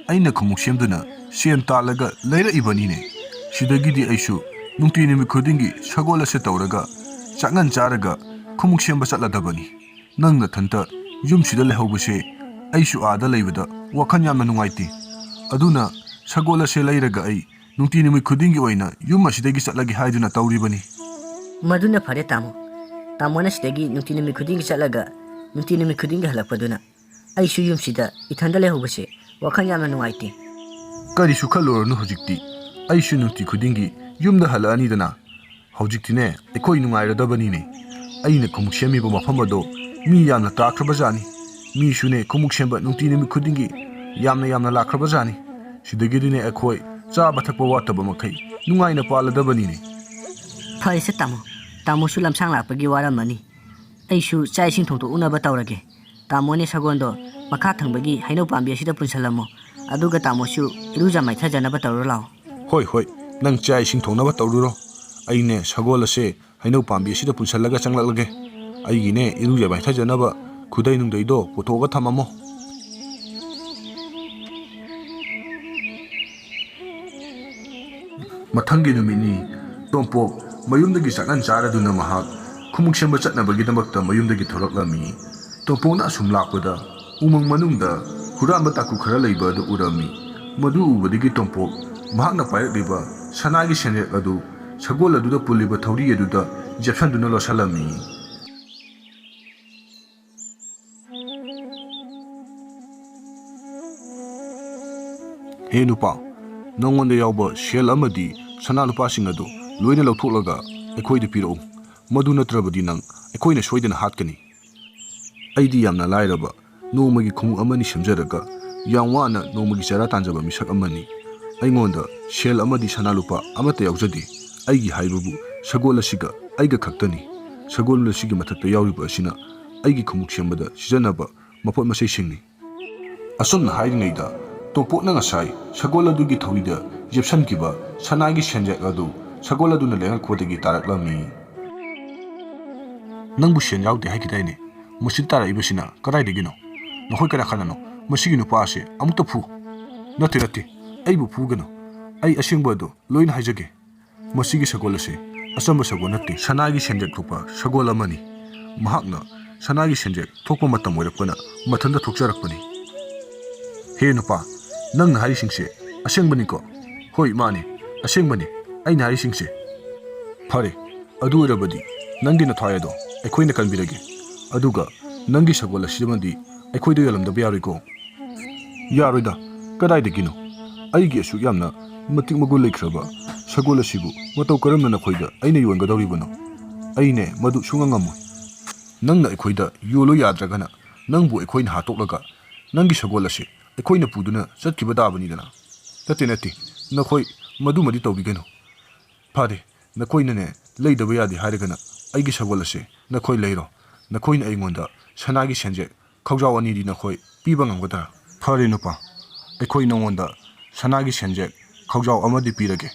ꯑꯩꯅ ꯈꯣꯡꯎꯞ ꯁꯦꯝꯗꯨꯅ ꯁꯦꯟ ꯇꯥꯜꯂꯒ ꯂꯩꯔꯛꯏꯕꯅꯤꯅꯦ꯫ ꯁꯤꯗꯒꯤꯗꯤ ꯑꯩꯁꯨ ꯅꯨꯡꯇꯤ ꯅꯨꯃꯤꯠ ꯈꯨꯗꯤꯡꯒꯤ ꯁꯒꯣꯜ ꯑꯁꯦ ꯇꯧꯔꯒ ꯆꯥꯛꯉꯟ ꯆꯥꯔꯒ ꯈꯨꯃꯨꯛ ꯁꯦꯝꯕ ꯆꯠꯂꯗꯕꯅꯤ꯫ ꯅꯪ ꯅꯊꯟꯇ ꯌꯨꯝꯁꯤꯗ ꯂꯩꯍꯧꯕꯁꯦ ꯑꯩꯁꯨ ꯑꯥꯗ ꯂꯩꯕꯗ ꯋꯥꯈꯜ ꯌꯥꯝꯅ ꯅꯨꯡꯉꯥꯏꯇꯦ꯫ ꯑꯗꯨꯅ ꯁꯒꯣꯜ ꯑꯁꯦ ꯂꯩꯔꯒ ꯑꯩ ꯅꯨꯡꯇꯤ ꯅꯨꯃꯤꯠ ꯈꯨꯗꯤꯡꯒꯤ ꯑꯣꯏꯅ ꯌꯨꯝ ꯑꯁꯤꯗꯒꯤ ꯆꯠꯂꯒꯦ ꯍꯥꯏꯗꯨꯅ ꯇꯧꯔꯤꯕꯅꯤ꯫ ꯃꯗꯨꯅ ꯐꯔꯦ ꯇꯥꯃꯣ꯫ ꯇꯥꯃꯣꯅ ꯁꯤꯗꯒꯤ ꯅꯨꯡꯇꯤ ꯅꯨꯃꯤꯠ ꯈꯨꯗꯤꯡꯒꯤ ꯆꯠꯂꯒ ꯅꯨꯡꯇꯤ ꯅꯨꯃꯤꯠ ꯈꯨꯗꯤꯡꯒꯤ ꯍꯜꯂꯛꯄꯗꯨꯅ ꯑꯩꯁꯨ ꯌꯨꯝꯁꯤꯗ ꯏꯊꯟꯗ ꯂꯩꯍꯧꯕꯁꯦ ꯋꯥꯈꯜ ꯌꯥꯝꯅ ꯅꯨꯡꯉꯥꯏꯇꯦ꯫ ꯀꯔꯤꯁꯨ ꯈꯜꯂꯨꯔꯅꯨ ꯍꯧꯖꯤꯛꯇꯤ꯫ ꯑꯩꯁꯨ ꯅꯨꯡꯇꯤ ꯈꯨꯗꯤꯡꯒꯤ ꯌꯨꯝꯗ ꯍꯜꯂꯛꯑꯅꯤꯗꯅ꯫ ꯍꯧꯖꯤꯛꯇꯤꯅꯦ ꯑꯩꯈꯣꯏ ꯅꯨꯡꯉꯥꯏꯔꯗꯕꯅꯤꯅꯦ꯫ ꯑꯩꯅ ꯈꯨꯃꯨꯛ ꯁꯦꯝꯃꯤꯕ ꯃꯐꯝ ꯑꯗꯣ ꯃꯤ ꯌꯥꯝꯅ ꯇꯥꯈ꯭ꯔꯕꯖꯥꯠꯅꯤ꯫ ꯃꯤꯁꯨꯅꯦ ꯈꯨꯃꯨꯛ ꯁꯦꯝꯕ ꯅꯨꯡꯇꯤ ꯅꯨꯃꯤꯠ ꯈꯨꯗꯤꯡꯒꯤ ꯌꯥꯝꯅ ꯌꯥꯝꯅ ꯂꯥꯛꯈ꯭ꯔꯕꯖꯥꯠꯅꯤ꯫ ꯁꯤꯗꯒꯤꯗꯤꯅꯦ ꯑꯩꯈꯣꯏ ꯆꯥꯕ ꯊꯛꯄ ꯋꯥꯠꯇꯕ ꯃꯈꯩ ꯅꯨꯡꯉꯥꯏꯅ ꯄꯥꯜꯂꯗꯕꯅꯤꯅꯦ꯫ ꯐꯔꯦꯁꯦ ꯇꯥꯃꯣ, ꯇꯥꯃꯣꯁꯨ ꯂꯝꯁꯥꯡ ꯂꯥꯛꯄꯒꯤ ꯋꯥꯔꯝꯃꯅꯤ꯫ ꯑꯩꯁꯨ ꯆꯥꯛ ꯏꯁꯤꯡ ꯊꯣꯡꯗꯣꯛꯎꯅꯕ ꯇꯧꯔꯒꯦ꯫ ꯇꯥꯃꯣꯅꯦ ꯁꯒꯣꯜꯗꯣ ꯃꯈꯥ ꯊꯪꯕꯒꯤ ꯍꯩꯅꯧ ꯄꯥꯝꯕꯤ ꯑꯁꯤꯗ ꯄꯨꯟꯁꯤꯜꯂꯝꯃꯣ꯫ ꯑꯗꯨꯒ ꯇꯥꯃꯣꯁꯨ ꯏꯔꯨꯖ ꯃꯥꯏꯊꯖꯅꯕ ꯇꯧꯔꯨ ꯂꯥꯛꯑꯣ꯫ ꯍꯣꯏ ꯍꯣꯏ, ꯅꯪ ꯆꯥꯛ ꯏꯁꯤꯡ ꯊꯣꯡꯅꯕ ꯇꯧꯔꯨꯔꯣ꯫ ꯑꯩꯅꯦ ꯁꯒꯣꯜ ꯑꯁꯦ ꯍꯩꯅꯧ ꯄꯥꯝꯕꯤ ꯑꯁꯤꯗ ꯄꯨꯟꯁꯤꯜꯂꯒ ꯆꯪꯂꯛꯂꯒꯦ꯫ ꯑꯩꯒꯤꯅꯦ ꯏꯔꯨꯖ ꯃꯥꯏꯊꯖꯅꯕ ꯈꯨꯗꯩ ꯅꯨꯡꯗꯩꯗꯣ ꯄꯨꯊꯣꯛꯑꯒ ꯊꯝꯃꯝꯃꯣ꯫ ꯃꯊꯪꯒꯤ ꯅꯨꯃꯤꯠꯅꯤ꯫ ꯇꯣꯝꯄꯣꯛ ꯃꯌꯨꯝꯗꯒꯤ ꯆꯥꯛꯉꯟ ꯆꯥꯔꯗꯨꯅ ꯃꯍꯥꯛ ꯈꯨꯃꯨꯛ ꯁꯦꯝꯕ ꯆꯠꯅꯕꯒꯤꯗꯃꯛꯇ ꯃꯌꯨꯝꯗꯒꯤ ꯊꯣꯛꯂꯛꯂꯝꯃꯤ꯫ ꯇꯣꯝꯄꯣꯛꯅ ꯑꯁꯨꯝ ꯂꯥꯛꯄꯗ ꯎꯃꯪ ꯃꯅꯨꯡꯗ ꯍꯨꯔꯥꯟꯕ ꯇꯥꯡꯀꯨ ꯈꯔ ꯂꯩꯕ ꯑꯗꯨ ꯎꯔꯝꯃꯤ꯫ ꯃꯗꯨ ꯎꯕꯗꯒꯤ ꯇꯣꯝꯄꯣꯛ ꯃꯍꯥꯛꯅ ꯄꯥꯏꯔꯛꯂꯤꯕ ꯁꯅꯥꯒꯤ ꯁꯦꯟꯌꯦꯛ ꯑꯗꯨ ꯁꯒꯣꯜ ꯑꯗꯨꯗ ꯄꯨꯜꯂꯤꯕ ꯊꯧꯔꯤ ꯑꯗꯨꯗ ꯌꯦꯞꯁꯟꯗꯨꯅ ꯂꯣꯠꯁꯜꯂꯝꯃꯤ꯫ ꯍꯦ ꯅꯨꯄꯥ, ꯅꯉꯣꯟꯗ ꯌꯥꯎꯕ ꯁꯦꯜ ꯑꯃꯗꯤ ꯁꯅꯥ ꯂꯨꯄꯥꯁꯤꯡ ꯑꯗꯨ ꯂꯣꯏꯅ ꯂꯧꯊꯣꯛꯂꯒ ꯑꯩꯈꯣꯏꯗ ꯄꯤꯔꯛꯎ꯫ ꯃꯗꯨ ꯅꯠꯇ꯭ꯔꯕꯗꯤ ꯅꯪ ꯑꯩꯈꯣꯏꯅ ꯁꯣꯏꯗꯅ ꯍꯥꯠꯀꯅꯤ꯫ ꯑꯩꯗꯤ ꯌꯥꯝꯅ ꯂꯥꯏꯔꯕ, ꯅꯣꯡꯃꯒꯤ ꯈꯣꯡꯎꯞ ꯑꯃꯅꯤ ꯁꯦꯝꯖꯔꯒ ꯌꯥꯝ ꯋꯥꯅ ꯅꯣꯡꯃꯒꯤ ꯆꯔꯥ ꯇꯥꯟꯖꯕ ꯃꯤꯁꯛ ꯑꯃꯅꯤ꯫ ꯑꯩꯉꯣꯟꯗ ꯁꯦꯜ ꯑꯃꯗꯤ ꯁꯅꯥ ꯂꯨꯄꯥ ꯑꯃꯠꯇ ꯌꯥꯎꯖꯗꯦ꯫ ꯑꯩꯒꯤ ꯍꯥꯏꯕꯕꯨ ꯁꯒꯣꯜ ꯑꯁꯤꯒ ꯑꯩꯒ ꯈꯛꯇꯅꯤ꯫ ꯁꯒꯣꯜ ꯑꯁꯤꯒꯤ ꯃꯊꯛꯇ ꯌꯥꯎꯔꯤꯕ ꯑꯁꯤꯅ ꯑꯩꯒꯤ ꯈꯣꯡꯎꯞ ꯁꯦꯝꯕꯗ ꯁꯤꯖꯤꯟꯅꯕ ꯃꯄꯣꯠ ꯃꯆꯩꯁꯤꯡꯅꯤ꯫ ꯑꯁꯨꯝꯅ ꯍꯥꯏꯔꯤꯉꯩꯗ ꯇꯣꯝꯄꯣꯛꯅ ꯉꯁꯥꯏ ꯁꯒꯣꯜ ꯑꯗꯨꯒꯤ ꯊꯧꯔꯤꯗ ꯌꯦꯞꯁꯟꯈꯤꯕ ꯁꯅꯥꯒꯤ ꯁꯦꯟꯌꯦꯛ ꯑꯗꯨ ꯁꯒꯣꯜ ꯑꯗꯨꯅ ꯂꯦꯡꯉꯛꯄꯗꯒꯤ ꯇꯥꯔꯛꯂꯝꯃꯤ꯫ "ꯅꯪꯕꯨ ꯁꯦꯟ ꯌꯥꯎꯗꯦ ꯍꯥꯏꯈꯤꯗꯥꯏꯅꯦ? ꯃꯁꯤ ꯇꯥꯔꯛꯏꯕꯁꯤꯅ ꯀꯗꯥꯏꯗꯒꯤꯅꯣ? ꯅꯈꯣꯏ ꯀꯅꯥ ꯀꯅꯥꯅꯣ? ꯃꯁꯤꯒꯤ ꯅꯨꯄꯥ ꯑꯁꯦ ꯑꯃꯨꯛꯇ ꯐꯨ!" "ꯅꯠꯇꯦ, ꯅꯠꯇꯦ, ꯑꯩꯕꯨ ꯐꯨꯒꯅꯨ꯫ ꯑꯩ ꯑꯁꯦꯡꯕ ꯑꯗꯨ ꯂꯣꯏꯅ ꯍꯥꯏꯖꯒꯦ꯫ ꯃꯁꯤꯒꯤ ꯁꯒꯣꯜ ꯑꯁꯤ ꯑꯆꯝꯕ ꯁꯒꯣꯜ ꯅꯠꯇꯦ, ꯁꯅꯥꯒꯤ ꯁꯦꯟꯖꯦꯛ ꯊꯣꯛꯄ ꯁꯒꯣꯜ ꯑꯃꯅꯤ꯫ ꯃꯍꯥꯛꯅ ꯁꯅꯥꯒꯤ ꯁꯦꯟꯖꯦꯛ ꯊꯣꯛꯄ ꯃꯇꯝ ꯑꯣꯏꯔꯛꯄꯅ ꯃꯊꯟꯇ ꯊꯣꯛꯆꯔꯛꯄꯅꯤ꯫ ꯍꯦ ꯅꯨꯄꯥ, ꯅꯪꯅ ꯍꯥꯏꯔꯤꯁꯤꯡꯁꯦ ꯑꯁꯦꯡꯕꯅꯤꯀꯣ? ꯍꯣꯏ, ꯃꯥꯅꯤ, ꯑꯁꯦꯡꯕꯅꯤ ꯑꯩꯅ ꯍꯥꯏꯔꯤꯁꯤꯡꯁꯦ꯫ ꯐꯔꯦ, ꯑꯗꯨ ꯑꯣꯏꯔꯕꯗꯤ ꯅꯪꯒꯤ ꯅꯊ꯭ꯋꯥꯏ ꯑꯗꯣ ꯑꯩꯈꯣꯏꯅ ꯀꯟꯕꯤꯔꯒꯦ, ꯑꯗꯨꯒ ꯅꯪꯒꯤ ꯁꯒꯣꯜ ꯑꯁꯤꯃꯗꯤ ꯑꯩꯈꯣꯏꯗ ꯌꯣꯜꯂꯝꯗꯕ ꯌꯥꯔꯣꯏꯀꯣ? ꯌꯥꯔꯣꯏꯗ, ꯀꯗꯥꯏꯗꯒꯤꯅꯣ? ꯑꯩꯒꯤ ꯑꯁꯨꯛ ꯌꯥꯝꯅ ꯃꯇꯤꯛ ꯃꯒꯨꯟ ꯂꯩꯈ꯭ꯔꯕ ꯁꯒꯣꯜ ꯑꯁꯤꯕꯨ ꯃꯇꯧ ꯀꯔꯝꯅ ꯅꯈꯣꯏꯗ ꯑꯩꯅ ꯌꯣꯟꯒꯗꯧꯔꯤꯕꯅꯣ? ꯑꯩꯅꯦ ꯃꯗꯨ ꯁꯨꯡꯉꯝ ꯉꯝꯃꯣꯏ꯫ ꯅꯪꯅ ꯑꯩꯈꯣꯏꯗ ꯌꯣꯜꯂꯨ ꯌꯥꯗ꯭ꯔꯒꯅ ꯅꯪꯕꯨ ꯑꯩꯈꯣꯏꯅ ꯍꯥꯠꯇꯣꯛꯂꯒ ꯅꯪꯒꯤ ꯁꯒꯣꯜ ꯑꯁꯤ ꯑꯩꯈꯣꯏꯅ ꯄꯨꯗꯨꯅ ꯆꯠꯈꯤꯕ ꯇꯥꯕꯅꯤꯗꯅ꯫ ꯅꯠꯇꯦ, ꯅꯠꯇꯦ, ꯅꯈꯣꯏ ꯃꯗꯨꯃꯗꯤ ꯇꯧꯕꯤꯒꯅꯨ꯫ ꯐꯔꯦ, ꯅꯈꯣꯏꯅꯅꯦ ꯂꯩꯗꯕ ꯌꯥꯗꯦ ꯍꯥꯏꯔꯒꯅ ꯑꯩꯒꯤ ꯁꯒꯣꯜ ꯑꯁꯦ ꯅꯈꯣꯏ ꯂꯩꯔꯣ꯫ ꯅꯈꯣꯏꯅ ꯑꯩꯉꯣꯟꯗ ꯁꯅꯥꯒꯤ ꯁꯦꯟꯖꯦꯛ ꯈꯧꯖꯥꯎ ꯑꯅꯤꯗꯤ ꯅꯈꯣꯏ ꯄꯤꯕ ꯉꯝꯒꯗ꯭ꯔꯥ? ꯐꯔꯦ ꯅꯨꯄꯥ, ꯑꯩꯈꯣꯏ ꯅꯉꯣꯟꯗ ꯁꯅꯥꯒꯤ ꯁꯦꯟꯖꯦꯛ ꯈꯧꯖꯥꯎ ꯑꯃꯗꯤ ꯄꯤꯔꯒꯦ꯫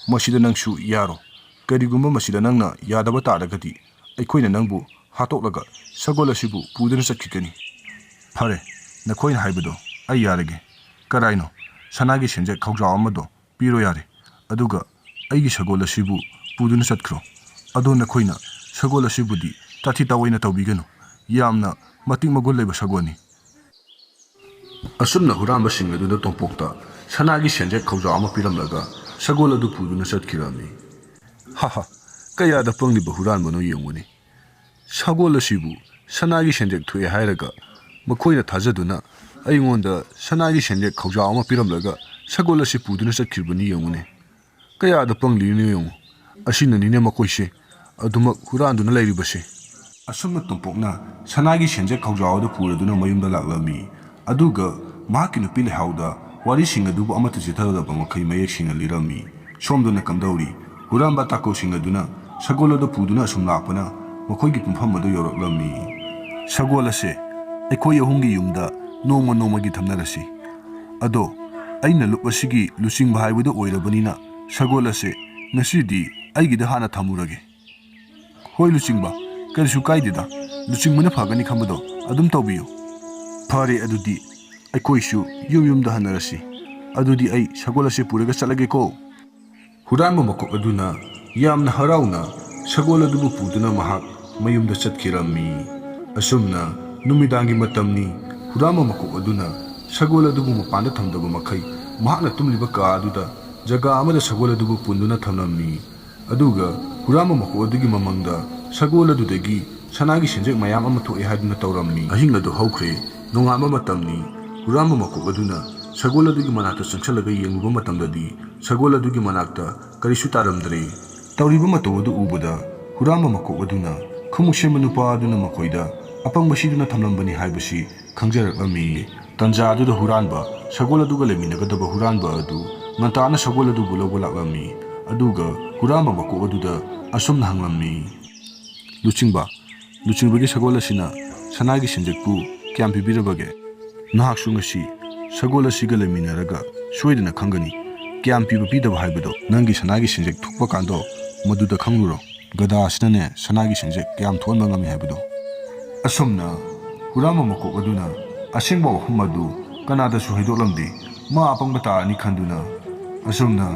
ꯃꯁꯤꯗ ꯅꯪꯁꯨ ꯌꯥꯔꯣ꯫ ꯀꯔꯤꯒꯨꯝꯕ ꯃꯁꯤꯗ ꯅꯪꯅ ꯌꯥꯗꯕ ꯇꯥꯔꯒꯗꯤ ꯑꯩꯈꯣꯏꯅ ꯅꯪꯕꯨ ꯍꯥꯠꯇꯣꯛꯂꯒ ꯁꯒꯣꯜ ꯑꯁꯤꯕꯨ ꯄꯨꯗꯨꯅ ꯆꯠꯈꯤꯒꯅꯤ꯫ ꯐꯔꯦ, ꯅꯈꯣꯏꯅ ꯍꯥꯏꯕꯗꯣ ꯑꯩ ꯌꯥꯔꯒꯦ꯫ ꯀꯔꯥꯏꯅꯣ? ꯁꯅꯥꯒꯤ ꯁꯦꯟꯖꯦꯛ ꯈꯧꯖꯥꯎ ꯑꯃꯗꯣ ꯄꯤꯔꯣ ꯌꯥꯔꯦ꯫ ꯑꯗꯨꯒ ꯑꯩꯒꯤ ꯁꯒꯣꯜ ꯑꯁꯤꯕꯨ ꯄꯨꯗꯨꯅ ꯆꯠꯈ꯭ꯔꯣ꯫ ꯑꯗꯣ ꯅꯈꯣꯏꯅ ꯁꯒꯣꯜ ꯑꯁꯤꯕꯨꯗꯤ ꯇꯥꯊꯤ ꯇꯥꯑꯣꯏꯅ ꯇꯧꯕꯤꯒꯅꯨ꯫ ꯌꯥꯝꯅ ꯃꯇꯤꯛ ꯃꯒꯨꯟ ꯂꯩꯕ ꯁꯒꯣꯜꯅꯤ꯫ ꯑꯁꯨꯝꯅ ꯍꯨꯔꯥꯟꯕꯁꯤꯡ ꯑꯗꯨꯅ ꯇꯣꯝꯄꯣꯛꯇ ꯁꯅꯥꯒꯤ ꯁꯦꯟꯖꯦꯛ ꯈꯧꯖꯥꯎ ꯑꯃ ꯄꯤꯔꯝꯂꯒ ꯁꯒꯣꯜ ꯑꯗꯨ ꯄꯨꯗꯨꯅ ꯆꯠꯈꯤꯔꯝꯃꯤ꯫ ꯍꯥꯍꯥ, ꯀꯌꯥꯗ ꯄꯪꯂꯤꯕ ꯍꯨꯔꯥꯟꯕꯅꯣ ꯌꯦꯡꯉꯨꯅꯦ꯫ ꯁꯒꯣꯜ ꯑꯁꯤꯕꯨ ꯁꯅꯥꯒꯤ ꯁꯦꯟꯖꯦꯛ ꯊꯣꯛꯑꯦ ꯍꯥꯏꯔꯒ ꯃꯈꯣꯏꯅ ꯊꯥꯖꯗꯨꯅ ꯑꯩꯉꯣꯟꯗ ꯁꯅꯥꯒꯤ ꯁꯦꯟꯖꯦꯛ ꯈꯧꯖꯥꯎ ꯑꯃ ꯄꯤꯔꯝꯂꯒ ꯁꯒꯣꯜ ꯑꯁꯤ ꯄꯨꯗꯨꯅ ꯆꯠꯈꯤꯕꯅꯤ ꯌꯦꯡꯉꯨꯅꯦ꯫ ꯀꯌꯥꯗ ꯄꯪꯂꯤꯕꯅꯣ ꯌꯦꯡꯉꯨ꯫ ꯑꯁꯤꯅꯅꯤꯅꯦ ꯃꯈꯣꯏꯁꯦ ꯑꯗꯨꯃꯛ ꯍꯨꯔꯥꯟꯗꯨꯅ ꯂꯩꯔꯤꯕꯁꯦ꯫ ꯑꯁꯨꯝꯅ ꯇꯣꯝꯄꯣꯛꯅ ꯁꯅꯥꯒꯤ ꯁꯦꯟꯖꯦꯛ ꯈꯧꯖꯥꯎ ꯑꯗꯨ ꯄꯨꯔꯗꯨꯅ ꯃꯌꯨꯝꯗ ꯂꯥꯛꯂꯝꯃꯤ꯫ ꯑꯗꯨꯒ ꯃꯍꯥꯛꯀꯤ ꯅꯨꯄꯤ ꯂꯩꯍꯥꯎꯗ ꯋꯥꯔꯤꯁꯤꯡ ꯑꯗꯨꯕꯨ ꯑꯃꯠꯇ ꯆꯤꯊꯗꯕ ꯃꯈꯩ ꯃꯌꯦꯛ ꯁꯦꯡꯅ ꯂꯤꯔꯝꯃꯤ꯫ ꯁꯣꯝꯗꯅ ꯀꯝꯗꯧꯔꯤ? ꯍꯨꯔꯥꯟꯕ ꯇꯥꯀꯣꯁꯤꯡ ꯑꯗꯨꯅ ꯁꯒꯣꯜ ꯑꯗꯨ ꯄꯨꯗꯨꯅ ꯑꯁꯨꯝ ꯂꯥꯛꯄꯅ ꯃꯈꯣꯏꯒꯤ ꯄꯨꯡꯐꯝ ꯑꯗꯨ ꯌꯧꯔꯛꯂꯝꯃꯤ꯫ ꯁꯒꯣꯜ ꯑꯁꯦ ꯑꯩꯈꯣꯏ ꯑꯍꯨꯝꯒꯤ ꯌꯨꯝꯗ ꯅꯣꯡꯃ ꯅꯣꯡꯃꯒꯤ ꯊꯝꯅꯔꯁꯤ꯫ ꯑꯗꯣ ꯑꯩꯅ ꯂꯨꯞ ꯑꯁꯤꯒꯤ ꯂꯨꯆꯤꯡꯕ ꯍꯥꯏꯕꯗꯨ ꯑꯣꯏꯔꯕꯅꯤꯅ ꯁꯒꯣꯜ ꯑꯁꯦ ꯉꯁꯤꯗꯤ ꯑꯩꯒꯤꯗ ꯍꯥꯟꯅ ꯊꯝꯃꯨꯔꯒꯦ꯫ ꯍꯣꯏ ꯂꯨꯆꯤꯡꯕ, ꯀꯔꯤꯁꯨ ꯀꯥꯏꯗꯦꯗ꯫ ꯂꯨꯆꯤꯡꯕꯅ ꯐꯒꯅꯤ ꯈꯟꯕꯗꯣ ꯑꯗꯨꯝ ꯇꯧꯕꯤꯌꯨ꯫ ꯐꯔꯦ, ꯑꯗꯨꯗꯤ ꯑꯩꯈꯣꯏꯁꯨ ꯌꯨꯝ ꯌꯨꯝꯗ ꯍꯟꯅꯔꯁꯤ꯫ "ꯑꯗꯨꯗꯤ ꯑꯩ ꯁꯒꯣꯜ ꯑꯁꯤ ꯄꯨꯔꯒ ꯆꯠꯂꯒꯦꯀꯣ"꯫ ꯍꯨꯔꯥꯟꯕ ꯃꯀꯣꯛ ꯑꯗꯨꯅ ꯌꯥꯝꯅ ꯍꯔꯥꯎꯅ ꯁꯒꯣꯜ ꯑꯗꯨꯕꯨ ꯄꯨꯗꯨꯅ ꯃꯍꯥꯛ ꯃꯌꯨꯝꯗ ꯆꯠꯈꯤꯔꯝꯃꯤ꯫ ꯑꯁꯨꯝꯅ ꯅꯨꯃꯤꯗꯥꯡꯒꯤ ꯃꯇꯝꯅꯤ꯫ ꯍꯨꯔꯥꯟꯕ ꯃꯀꯣꯛ ꯑꯗꯨꯅ ꯁꯒꯣꯜ ꯑꯗꯨꯕꯨ ꯃꯄꯥꯟꯗ ꯊꯝꯗꯕ ꯃꯈꯩ ꯃꯍꯥꯛꯅ ꯇꯨꯝꯂꯤꯕ ꯀꯥ ꯑꯗꯨꯗ ꯖꯒꯥ ꯑꯃꯗ ꯁꯒꯣꯜ ꯑꯗꯨꯕꯨ ꯄꯨꯟꯗꯨꯅ ꯊꯝꯂꯝꯃꯤ꯫ ꯑꯗꯨꯒ ꯍꯨꯔꯥꯟꯕ ꯃꯀꯣꯛ ꯑꯗꯨꯒꯤ ꯃꯃꯪꯗ ꯁꯒꯣꯜ ꯑꯗꯨꯗꯒꯤ ꯁꯅꯥꯒꯤ ꯁꯦꯟꯖꯦꯛ ꯃꯌꯥꯝ ꯑꯃ ꯊꯣꯛꯑꯦ ꯍꯥꯏꯗꯨꯅ ꯇꯧꯔꯝꯃꯤ꯫ ꯑꯍꯤꯡ ꯑꯗꯨ ꯍꯧꯈ꯭ꯔꯦ꯫ ꯅꯣꯡꯉꯥꯟꯕ ꯃꯇꯝꯅꯤ꯫ ꯍꯨꯔꯥꯟꯕ ꯃꯀꯣꯛ ꯑꯗꯨꯅ ꯁꯒꯣꯜ ꯑꯗꯨꯒꯤ ꯃꯅꯥꯛꯇ ꯆꯪꯁꯤꯜꯂꯒ ꯌꯦꯡꯂꯨꯕ ꯃꯇꯝꯗꯗꯤ ꯁꯒꯣꯜ ꯑꯗꯨꯒꯤ ꯃꯅꯥꯛꯇ ꯀꯔꯤꯁꯨ ꯇꯥꯔꯝꯗ꯭ꯔꯦ꯫ ꯇꯧꯔꯤꯕ ꯃꯇꯧ ꯑꯗꯨ ꯎꯕꯗ ꯍꯨꯔꯥꯟꯕ ꯃꯀꯣꯛ ꯑꯗꯨꯅ ꯈꯨꯃꯨꯛ ꯁꯦꯝꯕ ꯅꯨꯄꯥ ꯑꯗꯨꯅ ꯃꯈꯣꯏꯗ ꯑꯄꯪꯕ ꯁꯤꯗꯨꯅ ꯊꯝꯂꯝꯕꯅꯤ ꯍꯥꯏꯕꯁꯤ ꯈꯪꯖꯔꯛꯂꯝꯃꯤ꯫ ꯇꯟꯖꯥ ꯑꯗꯨꯗ ꯍꯨꯔꯥꯟꯕ ꯁꯒꯣꯜ ꯑꯗꯨꯒ ꯂꯩꯃꯤꯟꯅꯒꯗꯕ ꯍꯨꯔꯥꯟꯕ ꯑꯗꯨ ꯉꯟꯇꯥꯅ ꯁꯒꯣꯜ ꯑꯗꯨꯕꯨ ꯂꯧꯕ ꯂꯥꯛꯂꯝꯃꯤ꯫ ꯑꯗꯨꯒ ꯍꯨꯔꯥꯟꯕ ꯃꯀꯣꯛ ꯑꯗꯨꯗ ꯑꯁꯨꯝꯅ ꯍꯪꯂꯝꯃꯤ, "ꯂꯨꯆꯤꯡꯕ, ꯂꯨꯆꯤꯡꯕꯒꯤ ꯁꯒꯣꯜ ꯑꯁꯤꯅ ꯁꯅꯥꯒꯤ ꯁꯦꯟꯖꯦꯛꯄꯨ ꯀꯌꯥꯝ ꯄꯤꯕꯤꯔꯕꯒꯦ? ꯅꯍꯥꯛꯁꯨ ꯉꯁꯤ ꯁꯒꯣꯜ ꯑꯁꯤꯒ ꯂꯩꯃꯤꯟꯅꯔꯒ ꯁꯣꯏꯗꯅ ꯈꯪꯒꯅꯤ꯫ ꯀꯌꯥꯝ ꯄꯤꯕ ꯄꯤꯗꯕ ꯍꯥꯏꯕꯗꯣ ꯅꯪꯒꯤ ꯁꯅꯥꯒꯤ ꯁꯦꯟꯖꯦꯛ ꯊꯣꯛꯄ ꯀꯥꯟꯗꯣ ꯃꯗꯨꯗ ꯈꯪꯂꯨꯔꯣ꯫ ꯒꯙꯥ ꯑꯁꯤꯅꯅꯦ ꯁꯅꯥꯒꯤ ꯁꯦꯟꯖꯦꯛ ꯀꯌꯥꯝ ꯊꯣꯛꯍꯟꯕ ꯉꯝꯃꯤ ꯍꯥꯏꯕꯗꯣ"꯫ ꯑꯁꯨꯝꯅ ꯍꯨꯔꯥꯟꯕ ꯃꯀꯣꯛ ꯑꯗꯨꯅ ꯑꯁꯦꯡꯕ ꯋꯥꯐꯝ ꯑꯗꯨ ꯀꯅꯥꯗꯁꯨ ꯍꯥꯏꯗꯣꯛꯂꯝꯗꯦ꯫ ꯃꯥ ꯑꯄꯪꯕ ꯇꯥꯔꯅꯤ ꯈꯟꯗꯨꯅ꯫ ꯑꯁꯨꯝꯅ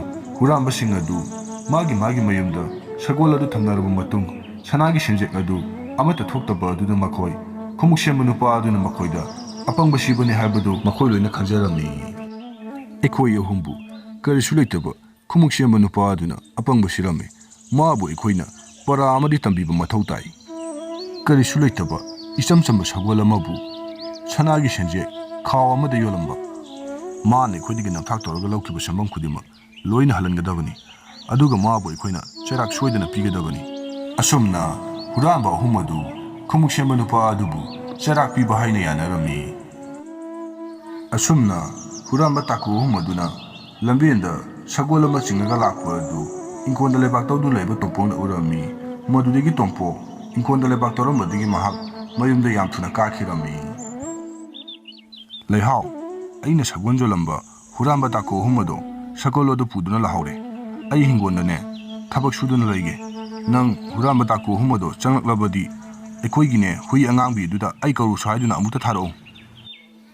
ꯍꯨꯔꯥꯟꯕꯁꯤꯡ ꯑꯗꯨ ꯃꯥꯒꯤ ꯃꯥꯒꯤ ꯃꯌꯨꯝꯗ ꯁꯒꯣꯜ ꯑꯗꯨ ꯊꯝꯅꯔꯕ ꯃꯇꯨꯡ, ꯁꯅꯥꯒꯤ ꯁꯦꯟꯖꯦꯛ ꯑꯗꯨ ꯑꯃꯠꯇ ꯊꯣꯛꯇꯕ ꯑꯗꯨꯗ ꯃꯈꯣꯏ ꯈꯨꯃꯨꯛ ꯁꯦꯝꯕ ꯅꯨꯄꯥ ꯑꯗꯨꯅ ꯃꯈꯣꯏꯗ ꯑꯄꯪꯕ ꯁꯤꯕꯅꯤ ꯍꯥꯏꯕꯗꯨ ꯃꯈꯣꯏ ꯂꯣꯏꯅ ꯈꯪꯖꯔꯝꯃꯤ꯫ ꯑꯩꯈꯣꯏ ꯑꯍꯨꯝꯕꯨ ꯀꯔꯤꯁꯨ ꯂꯩꯇꯕ ꯈꯨꯃꯨꯛ ꯁꯦꯝꯕ ꯅꯨꯄꯥ ꯑꯗꯨꯅ ꯑꯄꯪꯕ ꯁꯤꯔꯝꯃꯤ꯫ ꯃꯥꯕꯨ ꯑꯩꯈꯣꯏꯅ ꯄꯔꯥ ꯑꯃꯗꯤ ꯇꯝꯕꯤꯕ ꯃꯊꯧ ꯇꯥꯏ꯫ ꯀꯔꯤꯁꯨ ꯂꯩꯇꯕ ꯏꯆꯝ ꯆꯝꯕ ꯁꯒꯣꯜ ꯑꯃꯕꯨ ꯁꯅꯥꯒꯤ ꯁꯦꯟꯖꯦꯛ ꯈꯥꯎ ꯑꯃꯗ ꯌꯣꯜꯂꯝꯕ꯫ ꯃꯥꯅ ꯑꯩꯈꯣꯏꯗꯒꯤ ꯅꯝꯊꯥꯛ ꯇꯧꯔꯒ ꯂꯧꯈꯤꯕ ꯁꯦꯟꯐꯝ ꯈꯨꯗꯤꯡꯃꯛ ꯂꯣꯏꯅ ꯍꯜꯍꯟꯒꯗꯕꯅꯤ꯫ ꯑꯗꯨꯒ ꯃꯥꯕꯨ ꯑꯩꯈꯣꯏꯅ ꯆꯩꯔꯥꯛ ꯁꯣꯏꯗꯅ ꯄꯤꯒꯗꯕꯅꯤ꯫ ꯑꯁꯨꯝꯅ ꯍꯨꯔꯥꯟꯕ ꯑꯍꯨꯝ ꯑꯗꯨ ꯈꯨꯃꯨꯛ ꯁꯦꯝꯕ ꯅꯨꯄꯥ ꯑꯗꯨꯕꯨ ꯆꯩꯔꯥꯛ ꯄꯤꯕ ꯍꯥꯏꯅ ꯌꯥꯅꯔꯝꯃꯤ꯫ ꯑꯁꯨꯝꯅ ꯍꯨꯔꯥꯟꯕ ꯇꯥꯀꯨ ꯑꯍꯨꯝ ꯑꯗꯨꯅ ꯂꯝꯕꯦꯟꯗ ꯁꯒꯣꯜ ꯑꯃ ꯆꯤꯡꯉꯒ ꯂꯥꯛꯄ ꯑꯗꯨ ꯏꯪꯈꯣꯜꯗ ꯂꯩꯕꯥꯛ ꯇꯧꯗꯨꯅ ꯂꯩꯕ ꯇꯣꯝꯄꯣꯛꯅ ꯎꯔꯝꯃꯤ꯫ ꯃꯗꯨꯗꯒꯤ ꯇꯣꯝꯄꯣꯛ ꯏꯪꯈꯣꯜꯗ ꯂꯩꯕꯥꯛ ꯇꯧꯔꯝꯕꯗꯒꯤ ꯃꯍꯥꯛ ꯃꯌꯨꯝꯗ ꯌꯥꯝ ꯊꯨꯅ ꯀꯥꯈꯤꯔꯝꯃꯤ꯫ "ꯂꯩꯍꯥꯎ, ꯑꯩꯅ ꯁꯒꯣꯜ ꯌꯣꯜꯂꯝꯕ ꯍꯨꯔꯥꯟꯕ ꯇꯥꯀꯨ ꯑꯍꯨꯝ ꯑꯗꯣ ꯁꯒꯣꯜ ꯑꯗꯨ ꯄꯨꯗꯨꯅ ꯂꯥꯛꯍꯧꯔꯦ꯫ ꯑꯩ ꯍꯤꯡꯒꯣꯜꯗꯅꯦ ꯊꯕꯛ ꯁꯨꯗꯨꯅ ꯂꯩꯒꯦ꯫ ꯅꯪ ꯍꯨꯔꯥꯟꯕ ꯇꯥꯀꯨ ꯑꯍꯨꯝ ꯑꯗꯣ ꯆꯪꯂꯛꯂꯕꯗꯤ ꯑꯩꯈꯣꯏꯒꯤꯅꯦ ꯍꯨꯏ ꯑꯉꯥꯡꯕꯤ ꯑꯗꯨꯗ ꯑꯩ ꯀꯧꯔꯨꯁꯨ ꯍꯥꯏꯗꯨꯅ ꯑꯃꯨꯛꯇ ꯊꯥꯔꯛꯎ"꯫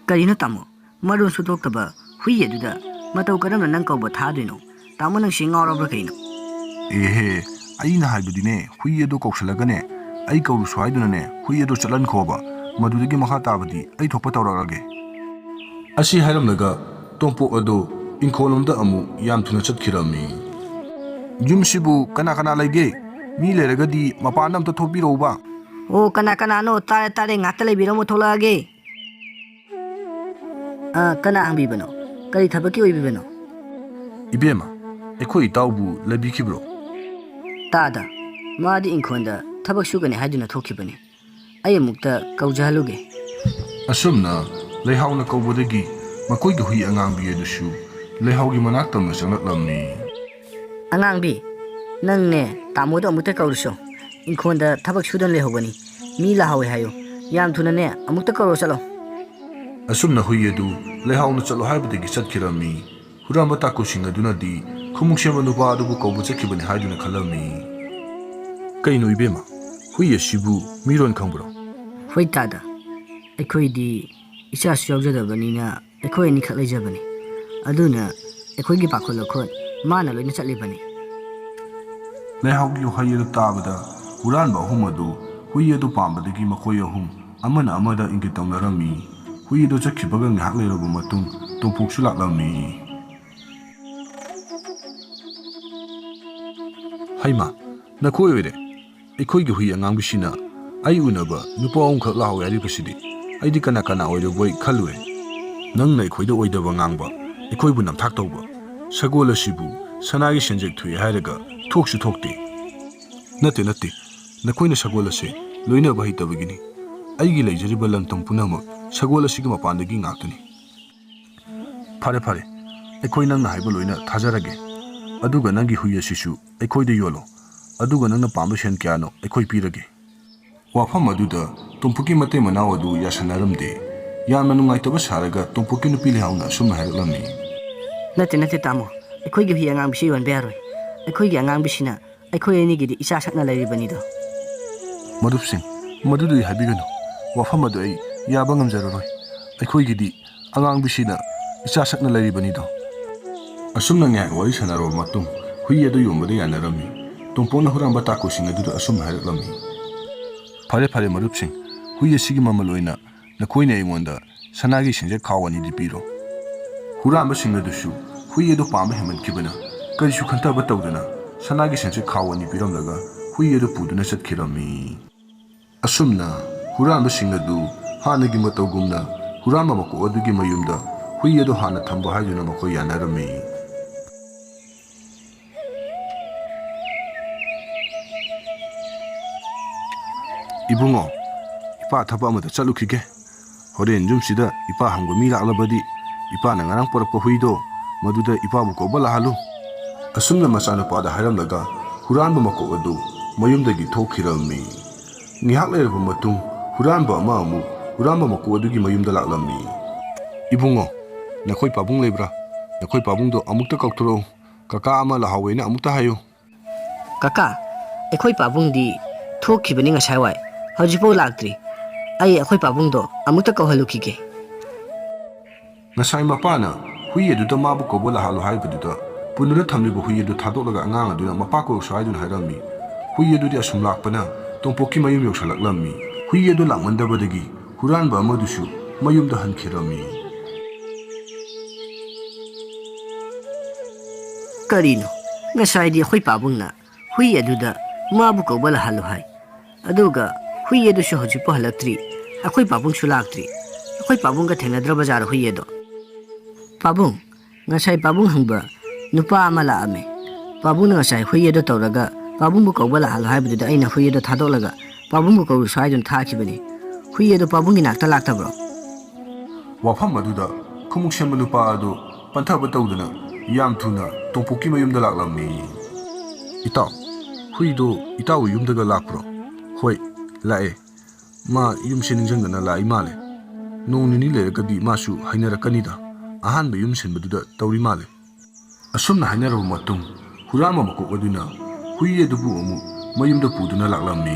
"ꯀꯔꯤꯅꯣ ꯇꯥꯃꯣ? ꯃꯔꯣꯟꯁꯨ ꯊꯣꯛꯇꯕ ꯍꯨꯏ ꯑꯗꯨꯗ ꯃꯇꯧ ꯀꯔꯝꯅ ꯅꯪ ꯀꯧꯕ ꯊꯥꯗꯣꯏꯅꯣ? ꯇꯥꯃꯣ, ꯅꯪ ꯁꯤ ꯉꯥꯎꯔꯕ꯭ꯔꯥ ꯀꯩꯅꯣ? ꯑꯦꯍꯦ, ꯑꯩꯅ ꯍꯥꯏꯕꯗꯤꯅꯦ, ꯍꯨꯏ ꯑꯗꯨ ꯀꯧꯁꯜꯂꯒꯅꯦ, ꯑꯩ ꯀꯧꯔꯨꯁꯨ ꯍꯥꯏꯗꯨꯅꯅꯦ, ꯍꯨꯏ ꯑꯗꯨ ꯆꯠꯍꯟꯈꯣꯕ꯫ ꯃꯗꯨꯗꯒꯤ ꯃꯈꯥ ꯇꯥꯕꯗꯤ ꯑꯩ ꯊꯣꯛꯄ ꯇꯧꯔꯛꯑꯒꯦ꯫ ꯑꯁꯤ ꯍꯥꯏꯔꯝꯂꯒ ꯇꯣꯝꯄꯣꯛ ꯑꯗꯨ ꯏꯪꯈꯣꯜꯂꯣꯝꯗ ꯑꯃꯨꯛ ꯌꯥꯝ ꯊꯨꯅ ꯆꯠꯈꯤꯔꯝꯃꯤ꯫ ꯌꯨꯝꯁꯤꯕꯨ ꯀꯅꯥ ꯀꯅꯥ ꯂꯩꯒꯦ? ꯃꯤ ꯂꯩꯔꯒꯗꯤ ꯃꯄꯥꯟꯗ ꯑꯝꯇ ꯊꯣꯛꯄꯤꯔꯛꯎꯕ꯫ ꯑꯣ, ꯀꯅꯥ ꯀꯅꯥꯅꯣ? ꯇꯥꯔꯦ, ꯇꯥꯔꯦ, ꯉꯥꯛꯇ ꯂꯩꯕꯤꯔꯝꯃꯣ, ꯊꯣꯛꯂꯛꯑꯒꯦ꯫ ꯑ, ꯀꯅꯥ ꯍꯪꯕꯤꯕꯅꯣ? ꯀꯔꯤ ꯊꯕꯛꯀꯤ ꯑꯣꯏꯕꯤꯕꯅꯣ? ꯏꯕꯦꯝꯃ, ꯑꯩꯈꯣꯏ ꯏꯇꯥꯎꯕꯨ ꯂꯩꯕꯤꯈꯤꯕ꯭ꯔꯣ? ꯇꯥꯗ, ꯃꯥꯗꯤ ꯏꯪꯈꯣꯜꯗ ꯊꯕꯛ ꯁꯨꯒꯅꯤ ꯍꯥꯏꯗꯨꯅ ꯊꯣꯛꯈꯤꯕꯅꯤ꯫ ꯑꯩ ꯑꯃꯨꯛꯇ ꯀꯧꯖꯍꯜꯂꯨꯒꯦ꯫ ꯑꯁꯨꯝꯅ ꯂꯩꯍꯥꯎꯅ ꯀꯧꯕꯗꯒꯤ ꯃꯈꯣꯏꯒꯤ ꯍꯨꯏ ꯑꯉꯥꯡꯕꯤ ꯑꯗꯨꯁꯨ ꯂꯩꯍꯥꯎꯒꯤ ꯃꯅꯥꯛ ꯇꯝꯅ ꯆꯪꯂꯛꯂꯝꯃꯤ꯫ ꯑꯉꯥꯡꯕꯤ, ꯅꯪꯅꯦ ꯇꯥꯃꯣꯗꯣ ꯑꯃꯨꯛꯇ ꯀꯧꯔꯨꯁꯣ꯫ ꯏꯪꯈꯣꯜꯗ ꯊꯕꯛ ꯁꯨꯗꯅ ꯂꯩꯍꯧꯕꯅꯤ꯫ ꯃꯤ ꯂꯥꯛꯍꯧꯋꯦ ꯍꯥꯏꯌꯨ꯫ ꯌꯥꯝ ꯊꯨꯅꯅꯦ ꯑꯃꯨꯛꯇ ꯀꯧꯔꯣ ꯆꯠꯂꯣ꯫ ꯑꯁꯨꯝꯅ ꯍꯨꯏ ꯑꯗꯨ ꯂꯩꯍꯥꯎꯅ ꯆꯠꯂꯣ ꯍꯥꯏꯕꯗꯒꯤ ꯆꯠꯈꯤꯔꯝꯃꯤ꯫ ꯍꯨꯔꯥꯟꯕ ꯇꯥꯀꯨꯁꯤꯡ ꯑꯗꯨꯅꯗꯤ ꯈꯨꯃꯨꯛ ꯁꯦꯝꯕ ꯅꯨꯄꯥ ꯑꯗꯨꯕꯨ ꯀꯧꯕ ꯆꯠꯈꯤꯕꯅꯤ ꯍꯥꯏꯗꯨꯅ ꯈꯜꯂꯝꯃꯤ꯫ ꯀꯩꯅꯣ ꯏꯕꯦꯝꯃ, ꯍꯨꯏ ꯑꯁꯤꯕꯨ ꯃꯤꯔꯣꯟ ꯈꯪꯕ꯭ꯔꯣ? ꯍꯣꯏ ꯇꯥꯗ, ꯑꯩꯈꯣꯏꯗꯤ ꯏꯆꯥꯁꯨ ꯌꯥꯎꯖꯗꯕꯅꯤꯅ ꯑꯩꯈꯣꯏ ꯑꯅꯤꯈꯛ ꯂꯩꯖꯕꯅꯤ꯫ ꯑꯗꯨꯅ ꯑꯩꯈꯣꯏꯒꯤ ꯄꯥꯈꯣꯜ ꯂꯧꯈꯣꯜ ꯃꯥꯅ ꯂꯣꯏꯅ ꯆꯠꯂꯤꯕꯅꯤ꯫ ꯂꯩꯍꯥꯎꯒꯤ ꯋꯥꯍꯩ ꯑꯗꯨ ꯇꯥꯕꯗ ꯍꯨꯔꯥꯟꯕ ꯑꯍꯨꯝ ꯑꯗꯨ ꯍꯨꯏ ꯑꯗꯨ ꯄꯥꯝꯕꯗꯒꯤ ꯃꯈꯣꯏ ꯑꯍꯨꯝ ꯑꯃꯅ ꯑꯃꯗ ꯏꯪꯒꯤꯠ ꯇꯧꯅꯔꯝꯃꯤ꯫ ꯍꯨꯏ ꯑꯗꯨ ꯆꯠꯈꯤꯕꯒ ꯉꯥꯏꯍꯥꯛ ꯂꯩꯔꯕ ꯃꯇꯨꯡ ꯇꯣꯝꯄꯣꯛꯁꯨ ꯂꯥꯛꯂꯝꯃꯤ꯫ ꯍꯩꯃꯥ, ꯅꯈꯣꯏ ꯑꯣꯏꯔꯦ꯫ ꯑꯩꯈꯣꯏꯒꯤ ꯍꯨꯏ ꯑꯉꯥꯡꯕꯤꯁꯤꯅ ꯑꯩ ꯎꯅꯕ ꯅꯨꯄꯥ ꯑꯍꯨꯝꯈꯛ ꯂꯥꯛꯍꯧꯋꯦ ꯍꯥꯏꯔꯤꯕꯁꯤꯗꯤ꯫ ꯑꯩꯗꯤ ꯀꯅꯥ ꯀꯅꯥ ꯑꯣꯏꯔꯕꯣꯏ ꯈꯜꯂꯨꯔꯦ꯫ ꯅꯪꯅ ꯑꯩꯈꯣꯏꯗ ꯑꯣꯏꯗꯕ ꯉꯥꯡꯕ, ꯑꯩꯈꯣꯏꯕꯨ ꯅꯝꯊꯥꯛ ꯇꯧꯕ꯫ ꯁꯒꯣꯜ ꯑꯁꯤꯕꯨ ꯁꯅꯥꯒꯤ ꯁꯦꯟꯖꯦꯛ ꯊꯣꯛꯏ ꯍꯥꯏꯔꯒ ꯊꯣꯛꯁꯨ ꯊꯣꯛꯇꯦ꯫ ꯅꯠꯇꯦ, ꯅꯠꯇꯦ, ꯅꯈꯣꯏꯅ ꯁꯒꯣꯜ ꯑꯁꯦ ꯂꯣꯏꯅꯕ ꯍꯩꯇꯕꯒꯤꯅꯤ꯫ ꯑꯩꯒꯤ ꯂꯩꯖꯔꯤꯕ ꯂꯟ ꯊꯨꯝ ꯄꯨꯝꯅꯃꯛ ꯁꯒꯣꯜ ꯑꯁꯤꯒꯤ ꯃꯄꯥꯟꯗꯒꯤ ꯉꯥꯛꯇꯅꯤ꯫ ꯐꯔꯦ, ꯐꯔꯦ, ꯑꯩꯈꯣꯏ ꯅꯪꯅ ꯍꯥꯏꯕ ꯂꯣꯏꯅ ꯊꯥꯖꯔꯒꯦ꯫ ꯑꯗꯨꯒ ꯅꯪꯒꯤ ꯍꯨꯏ ꯑꯁꯤꯁꯨ ꯑꯩꯈꯣꯏꯗ ꯌꯣꯜꯂꯣ꯫ ꯑꯗꯨꯒ ꯅꯪꯅ ꯄꯥꯝꯕ ꯁꯦꯟ ꯀꯌꯥꯅꯣ ꯑꯩꯈꯣꯏ ꯄꯤꯔꯒꯦ꯫ ꯋꯥꯐꯝ ꯑꯗꯨꯗ ꯇꯣꯝꯄꯣꯛꯀꯤ ꯃꯇꯩ ꯃꯅꯥꯎ ꯑꯗꯨ ꯌꯥꯁꯟꯅꯔꯝꯗꯦ꯫ ꯌꯥꯝꯅ ꯅꯨꯡꯉꯥꯏꯇꯕ ꯁꯥꯔꯒ ꯇꯣꯝꯄꯣꯛꯀꯤ ꯅꯨꯄꯤ ꯂꯩꯍꯥꯎꯅ ꯑꯁꯨꯝꯅ ꯍꯥꯏꯔꯛꯂꯝꯃꯤ꯫ ꯅꯠꯇꯦ, ꯅꯠꯇꯦ, ꯇꯥꯃꯣ, ꯑꯩꯈꯣꯏꯒꯤ ꯍꯨꯏ ꯑꯉꯥꯡꯕꯤꯁꯤ ꯌꯣꯟꯕ ꯌꯥꯔꯣꯏ꯫ ꯑꯩꯈꯣꯏꯒꯤ ꯑꯉꯥꯡꯕꯤꯁꯤꯅ ꯑꯩꯈꯣꯏ ꯑꯅꯤꯒꯤꯗꯤ ꯏꯆꯥ ꯁꯛꯅ ꯂꯩꯔꯤꯕꯅꯤꯗꯣ꯫ ꯃꯔꯨꯞꯁꯤꯡ, ꯃꯗꯨꯗꯤ ꯍꯥꯏꯕꯤꯒꯅꯨ꯫ ꯋꯥꯐꯝ ꯑꯗꯨ ꯑꯩ ꯌꯥꯕ ꯉꯝꯖꯔꯔꯣꯏ꯫ ꯑꯩꯈꯣꯏꯒꯤꯗꯤ ꯑꯉꯥꯡꯕꯤꯁꯤꯅ ꯏꯆꯥ ꯁꯛꯅ ꯂꯩꯔꯤꯕꯅꯤꯗꯣ꯫ ꯑꯁꯨꯝꯅ ꯉꯥꯏꯍꯥꯛ ꯋꯥꯔꯤ ꯁꯥꯟꯅꯔꯕ ꯃꯇꯨꯡ, ꯍꯨꯏ ꯑꯗꯨ ꯌꯣꯟꯕꯗ ꯌꯥꯅꯔꯝꯃꯤ꯫ ꯇꯣꯝꯄꯣꯛꯅ ꯍꯨꯔꯥꯟꯕ ꯇꯥꯀꯨꯁꯤꯡ ꯑꯗꯨꯗ ꯑꯁꯨꯝꯅ ꯍꯥꯏꯔꯛꯂꯝꯃꯤ: "ꯐꯔꯦ, ꯐꯔꯦ ꯃꯔꯨꯞꯁꯤꯡ, ꯍꯨꯏ ꯑꯁꯤꯒꯤ ꯃꯃꯜ ꯑꯣꯏꯅ ꯅꯈꯣꯏꯅ ꯑꯩꯉꯣꯟꯗ ꯁꯅꯥꯒꯤ ꯁꯦꯟꯖꯦꯛ ꯈꯥꯎ ꯑꯅꯤꯗꯤ ꯄꯤꯔꯣ"꯫ ꯍꯨꯔꯥꯟꯕꯁꯤꯡ ꯑꯗꯨꯁꯨ ꯍꯨꯏ ꯑꯗꯨ ꯄꯥꯝꯕ ꯍꯦꯟꯃꯟꯈꯤꯕꯅ, ꯀꯔꯤꯁꯨ ꯈꯟꯊꯕ ꯇꯧꯗꯅ ꯁꯅꯥꯒꯤ ꯁꯦꯟꯖꯦꯛ ꯈꯥꯎ ꯑꯅꯤ ꯄꯤꯔꯝꯂꯒ ꯍꯨꯏ ꯑꯗꯨ ꯄꯨꯗꯨꯅ ꯆꯠꯈꯤꯔꯝꯃꯤ꯫ ꯑꯁꯨꯝꯅ ꯍꯨꯔꯥꯟꯕꯁꯤꯡ ꯑꯗꯨ ꯍꯥꯟꯅꯒꯤ ꯃꯇꯧꯒꯨꯝꯅ ꯍꯨꯔꯥꯟꯕ ꯃꯀꯣꯛ ꯑꯗꯨꯒꯤ ꯃꯌꯨꯝꯗ ꯍꯨꯏ ꯑꯗꯨ ꯍꯥꯟꯅ ꯊꯝꯕ ꯍꯥꯏꯗꯨꯅ ꯃꯈꯣꯏ ꯌꯥꯅꯔꯝꯃꯤ꯫ "ꯏꯕꯨꯡꯉꯣ, ꯏꯄꯥ ꯊꯕꯛ ꯑꯃꯗ ꯆꯠꯂꯨꯈꯤꯒꯦ꯫ ꯍꯣꯔꯦꯟ ꯌꯨꯝꯁꯤꯗ ꯏꯄꯥ ꯍꯪꯕ ꯃꯤ ꯂꯥꯛꯂꯕꯗꯤ, ꯏꯄꯥꯅ ꯉꯔꯥꯡ ꯄꯨꯔꯛꯄ ꯍꯨꯏꯗꯣ, ꯃꯗꯨꯗ ꯏꯄꯥꯕꯨ ꯀꯧꯕ ꯂꯥꯛꯍꯜꯂꯨ"꯫ ꯑꯁꯨꯝꯅ ꯃꯆꯥꯅꯨꯄꯥꯗ ꯍꯥꯏꯔꯝꯂꯒ ꯍꯨꯔꯥꯟꯕ ꯃꯀꯣꯛ ꯑꯗꯨ ꯃꯌꯨꯝꯗꯒꯤ ꯊꯣꯛꯈꯤꯔꯝꯃꯤ꯫ ꯉꯥꯏꯍꯥꯛ ꯂꯩꯔꯕ ꯃꯇꯨꯡ, ꯍꯨꯔꯥꯟꯕ ꯑꯃ ꯑꯃꯨꯛ ꯍꯨꯔꯥꯟꯕ ꯃꯀꯣꯛ ꯑꯗꯨꯒꯤ ꯃꯌꯨꯝꯗ ꯂꯥꯛꯂꯝꯃꯤ꯫ "ꯏꯕꯨꯡꯉꯣ, ꯅꯈꯣꯏ ꯄꯥꯕꯨꯡ ꯂꯩꯕ꯭ꯔꯥ? ꯅꯈꯣꯏ ꯄꯥꯕꯨꯡꯗꯣ ꯑꯃꯨꯛꯇ ꯀꯧꯊꯣꯔꯛꯎ꯫ ꯀꯀꯥ ꯑꯃ ꯂꯥꯛꯍꯧꯋꯦꯅ ꯑꯃꯨꯛꯇ ꯍꯥꯏꯌꯨ"꯫ "ꯀꯀꯥ, ꯑꯩꯈꯣꯏ ꯄꯥꯕꯨꯡꯗꯤ ꯊꯣꯛꯈꯤꯕꯅꯤ ꯉꯁꯥꯏꯋꯥꯏ, ꯍꯧꯖꯤꯛꯐꯥꯎ ꯂꯥꯛꯇ꯭ꯔꯤ꯫ ꯑꯩ ꯑꯩꯈꯣꯏ ꯄꯥꯕꯨꯡꯗꯣ ꯑꯃꯨꯛꯇ ꯀꯧꯍꯜꯂꯨꯈꯤꯒꯦ"꯫ ꯉꯁꯥꯏ ꯃꯄꯥꯅ ꯍꯨꯏ ꯑꯗꯨꯗ ꯃꯥꯕꯨ ꯀꯧꯕ ꯂꯥꯛꯍꯜꯂꯨ ꯍꯥꯏꯕꯗꯨꯗ, ꯄꯨꯟꯗꯨꯅ ꯊꯝꯂꯤꯕ ꯍꯨꯏ ꯑꯗꯨ ꯊꯥꯗꯣꯛꯂꯒ ꯑꯉꯥꯡ ꯑꯗꯨꯅ ꯃꯄꯥ ꯀꯧꯔꯛꯁꯨ ꯍꯥꯏꯗꯨꯅ ꯍꯥꯏꯔꯝꯃꯤ꯫ ꯍꯨꯏ ꯑꯗꯨꯗꯤ ꯑꯁꯨꯝ ꯂꯥꯛꯄꯅ ꯇꯣꯝꯄꯣꯛꯀꯤ ꯃꯌꯨꯝ ꯌꯧꯁꯤꯜꯂꯛꯂꯝꯃꯤ꯫ ꯍꯨꯏ ꯑꯗꯨ ꯂꯥꯛꯃꯟꯗꯕꯗꯒꯤ ꯍꯨꯔꯥꯟꯕ ꯑꯃꯗꯨꯁꯨ ꯃꯌꯨꯝꯗ ꯍꯟꯈꯤꯔꯝꯃꯤ꯫ "ꯀꯔꯤꯅꯣ? ꯉꯁꯥꯏꯗꯤ ꯑꯩꯈꯣꯏ ꯄꯥꯕꯨꯡꯅ ꯍꯨꯏ ꯑꯗꯨꯗ ꯃꯥꯕꯨ ꯀꯧꯕ ꯂꯥꯛꯍꯜꯂꯨ ꯍꯥꯏ꯫ ꯑꯗꯨꯒ ꯍꯨꯏ ꯑꯗꯨꯁꯨ ꯍꯧꯖꯤꯛꯄꯨ ꯍꯜꯂꯛꯇ꯭ꯔꯤ꯫ ꯑꯩꯈꯣꯏ ꯄꯥꯕꯨꯡꯁꯨ ꯂꯥꯛꯇ꯭ꯔꯤ꯫ ꯑꯩꯈꯣꯏ ꯄꯥꯕꯨꯡꯒ ꯊꯦꯡꯅꯗ꯭ꯔꯕ ꯖꯥꯠꯔꯣ ꯍꯨꯏ ꯑꯗꯣ?" "ꯄꯥꯕꯨꯡ, ꯉꯁꯥꯏ ꯄꯥꯕꯨꯡ ꯍꯪꯕ ꯅꯨꯄꯥ ꯑꯃ ꯂꯥꯛꯑꯝꯃꯦ꯫ ꯄꯥꯕꯨꯡꯅ ꯉꯁꯥꯏ ꯍꯨꯏ ꯑꯗꯣ ꯇꯧꯔꯒ ꯄꯥꯕꯨꯡꯕꯨ ꯀꯧꯕ ꯂꯥꯛꯍꯜꯂꯣ ꯍꯥꯏꯕꯗꯨꯗ ꯑꯩꯅ ꯍꯨꯏ ꯑꯗꯣ ꯊꯥꯗꯣꯛꯂꯒ ꯄꯥꯕꯨꯡꯕꯨ ꯀꯧꯔꯨꯁꯣ ꯍꯥꯏꯗꯨꯅ ꯊꯥꯈꯤꯕꯅꯤ꯫ ꯍꯨꯏ ꯑꯗꯣ ꯄꯥꯕꯨꯡꯒꯤ ꯅꯥꯛꯇ ꯂꯥꯛꯇꯕ꯭ꯔꯣ?" ꯋꯥꯐꯝ ꯑꯗꯨꯗ ꯈꯨꯃꯨꯛ ꯁꯦꯝꯕ ꯅꯨꯄꯥ ꯑꯗꯨ ꯄꯟꯊꯕ ꯇꯧꯗꯨꯅ ꯌꯥꯝ ꯊꯨꯅ ꯇꯣꯝꯄꯣꯛꯀꯤ ꯃꯌꯨꯝꯗ ꯂꯥꯛꯂꯝꯃꯤ꯫ "ꯏꯇꯥꯎ, ꯍꯨꯏꯗꯣ ꯏꯇꯥꯎꯒꯤ ꯌꯨꯝꯗꯒ ꯂꯥꯛꯄ꯭ꯔꯣ?" "ꯍꯣꯏ, ꯂꯥꯛꯑꯦ꯫ ꯃꯥ ꯌꯨꯝꯁꯦ ꯅꯤꯡꯁꯤꯡꯗꯅ ꯂꯥꯛꯏ ꯃꯥꯜꯂꯦ꯫ ꯅꯣꯡ ꯅꯤꯅꯤ ꯂꯩꯔꯒꯗꯤ ꯃꯥꯁꯨ ꯍꯩꯅꯔꯛꯀꯅꯤꯗ꯫ ꯑꯍꯥꯟꯕ ꯌꯨꯝ ꯁꯤꯟꯕꯗꯨꯗ ꯇꯧꯔꯤ ꯃꯥꯜꯂꯦ"꯫ ꯑꯁꯨꯝꯅ ꯍꯥꯏꯅꯔꯕ ꯃꯇꯨꯡ, ꯍꯨꯔꯥꯟꯕ ꯃꯀꯣꯛ ꯑꯗꯨꯅ ꯍꯨꯏ ꯑꯗꯨꯕꯨ ꯑꯃꯨꯛ ꯃꯌꯨꯝꯗ ꯄꯨꯗꯨꯅ ꯂꯥꯛꯂꯝꯃꯤ꯫